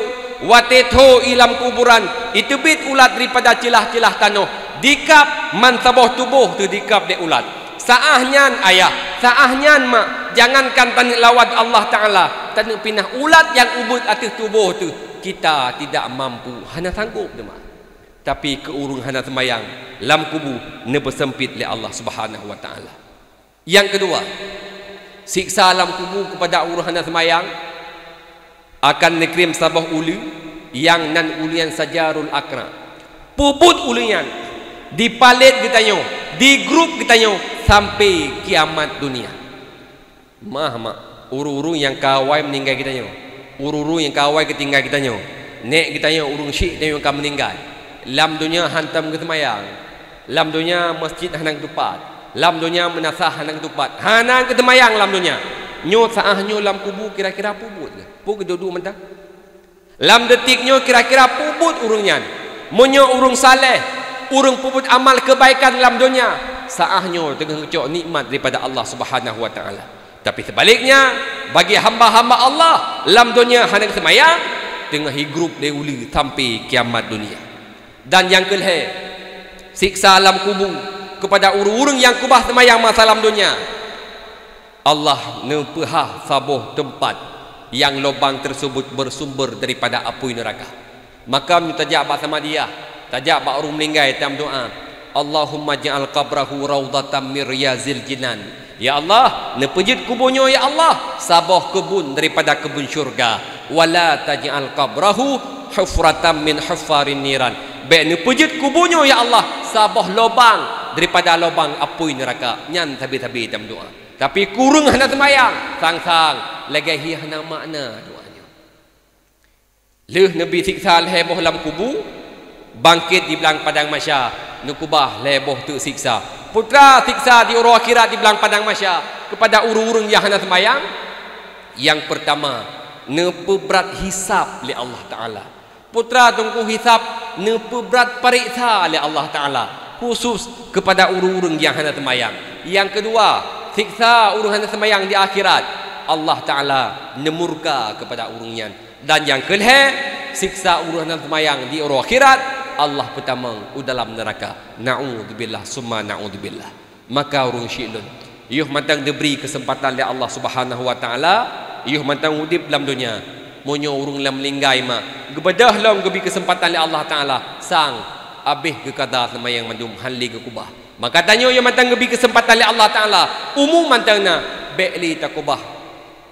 Watée tho ié lam kuburan, iteubiet ulat daripada ceulah-ceulah tanoh, dikab, man saboh tuboh teuh dikab lé ulat. Saáh nyan ayah, saáh nyan mak, jangankan taneuk lawan Allah Taala, taneuk pinah ulat nyang ubeuet ateueh tuboh teuh, kita tidak mampu, hana sanggob teuma. Tapi keu ureuëng hana seumayang, lam kubu neupeuseumpit lé Allah Subhanahu wa Taala. Nyang keudua, siksa lam kubu keupada ureuëng hana seumayang akan neukirém saboh uleue, nyang nan uleue nyan Syajarul Akra. Peubuet uleue nyan dipalét geutanyoe, digrub geutanyoe sampai kiamat dunia. Mah, mak, ureuëng-ureuëng nyang ka awai meuninggai geutanyoe, ureuëng-ureuëng nyang ka awai geutinggai geutanyoe, nék geutanyoe ureuëng syik tanyoe ka meuninggai. Lam donya hantom geuseumayang. Lam donya masjid hana geutupat. Lam donya meunasah hana geutupat. Hana geuseumayang lam donya. Nyoe saáh nyoe lam kubu kira-kira peubuet keuh? Peue geuduek-duek mantong? Lam detik nyoe kira-kira peubuet ureuëng nyan? Meunyoe ureuëng saleh, ureuëng peubuet amal keubaikan lam donya, saáh nyoe teungoh geucok nikmat daripada Allah Subhanahu wa Taala. Tapi seubaliknya, bagi hamba-hamba Allah lam donya hana geuseumayang, teungoh igrub lé uleue sampai kiamat dunia. Dan nyang keulhée, siksa lam kubu keupada ureuëng-ureuëng nyang keubah seumayang masa lam donya. Allah neupeuhah saboh teumpat nyang lubang teuseubut beusumber daripada apui neuraka. Maka meunyoe tajak bak samadiyah, tajak bak ureuëng meuninggai tameudoá, "Allahumma ja'al qabrahu raudhatan min riyazil jinan." Ya Allah, neupeujeuet kubu nyoe, ya Allah, saboh keubun daripada keubun syurga. "Wa la taj'al qabrahu hufratan min hufarin niran." Bék neupeujeuet kubu nyoe, ya Allah, saboh lobang daripada lobang apui neuraka. Nyan sabe-sabe tameudoá. Tapi keu ureuëng hana seumayang, sang-sang lagée hi hana makna doá nyoe. Lheueh neubi siksa lhée boh lam kubu, bangkét di blang padang mahsya, neukeubah lhée boh teuk siksa. Peue teuma siksa di uroe akhirat di blang padang mahsya keupada ureuëng-ureuëng nyang hana seumayang? Nyang peurtama, neupeubrat hisab lé Allah Taala. Peue teuma teungku hisab? Neupeubrat pareksa lé Allah Taala, khusus keupada ureuëng-ureuëng nyang hana seumayang. Nyang keudua, siksa ureuëng hana seumayang di akhirat, Allah Taala neumurka keupada ureuëng nyan. Dan nyang keulhée, siksa ureuëng hana seumayang di uroe akhirat, Allah peutamong u dalam neuraka. Naudzubillah, summa naudzubillah. Maka ureuëng syik lôn, yoh mantong neubri keuseumpatan lé Allah Subhanahu wa Taala, yoh mantong udeb lam donya. Meunyoe ureuëng lam meuninggai ma, geubeudôh lom geubri keuseumpatan lé Allah Taala, sang abéh geukada seumayang mandum hán lé geukeubah. Maka tanyoe yoh mantong geubri keuseumpatan lé Allah Taala, umu mantong na, bék lé takeubah.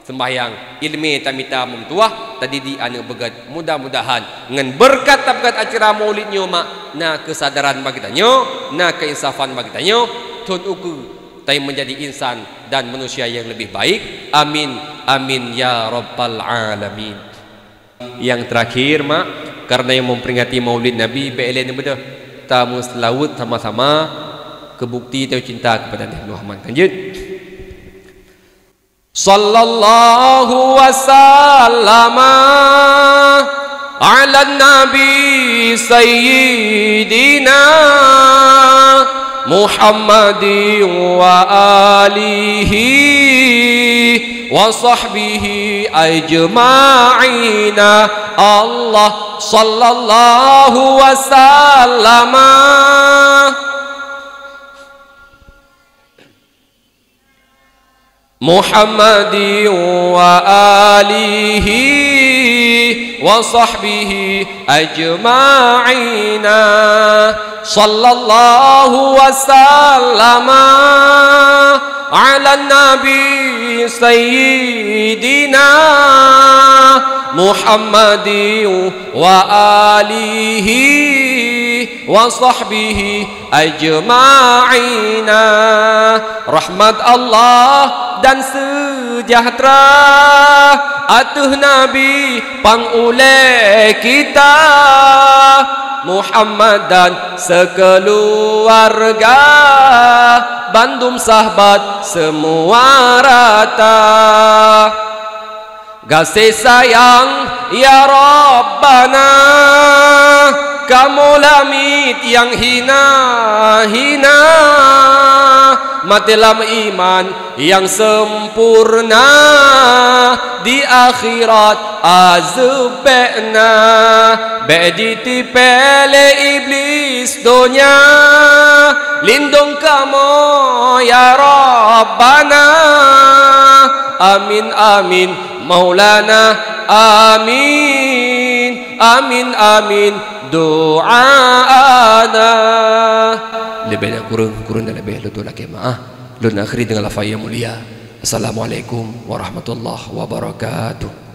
Seumbahyang, iéleumé tamita meutuwah, tadidik aneuëk beugét. Mudah-mudahan ngon beureukat tapeugét acara Maulid nyoe mak, na keusadaran bak geutanyoe, na keuinsafan bak geutanyoe, thon ukeue tanyoe meunjadi insan dan manusia nyang leubeh baik. Amin, amin ya rabbal alamin. Nyang teurakhir mak, kareuna nyang memperingati Maulid Nabi, bék lé neubeudôh, tameuseulaweuet sama-sama keu bukti tanyoe cinta keupada Nabi Muhammad. Lanjut. Sallallahu wasallama ala nabi sayyidina محمد وآله وصحبه أجمعين. الله صلى الله وسلم. محمد وآله وصحبه أجمعين. صلى الله وسلم على النبي سيدنا محمد وآله وصحبه أجمعين. Rahmat Allah dan sejahtera ateueh Nabi pang ulée kita Muhammad dan sekeuluwarga, bandum sahbat semua rata. Gaséh sayang, ya Rabbana, kamoe lamiet nyang hina-hina, maté lam iman nyang sempurna, di akhirat azeub bék na, bék jitipée lé Iblis donya. Lindong kamoe, ya Rabbana. Amin, amin, Maulana. Amin, amin, amin, doaana. Leubeh dan kureueng, kureueng dan leubeh, lôn tuan lakée meu'ah. Lôn akhiri deungon lafai nyang mulia. Assalamualaikum warahmatullahi wabarakatuh.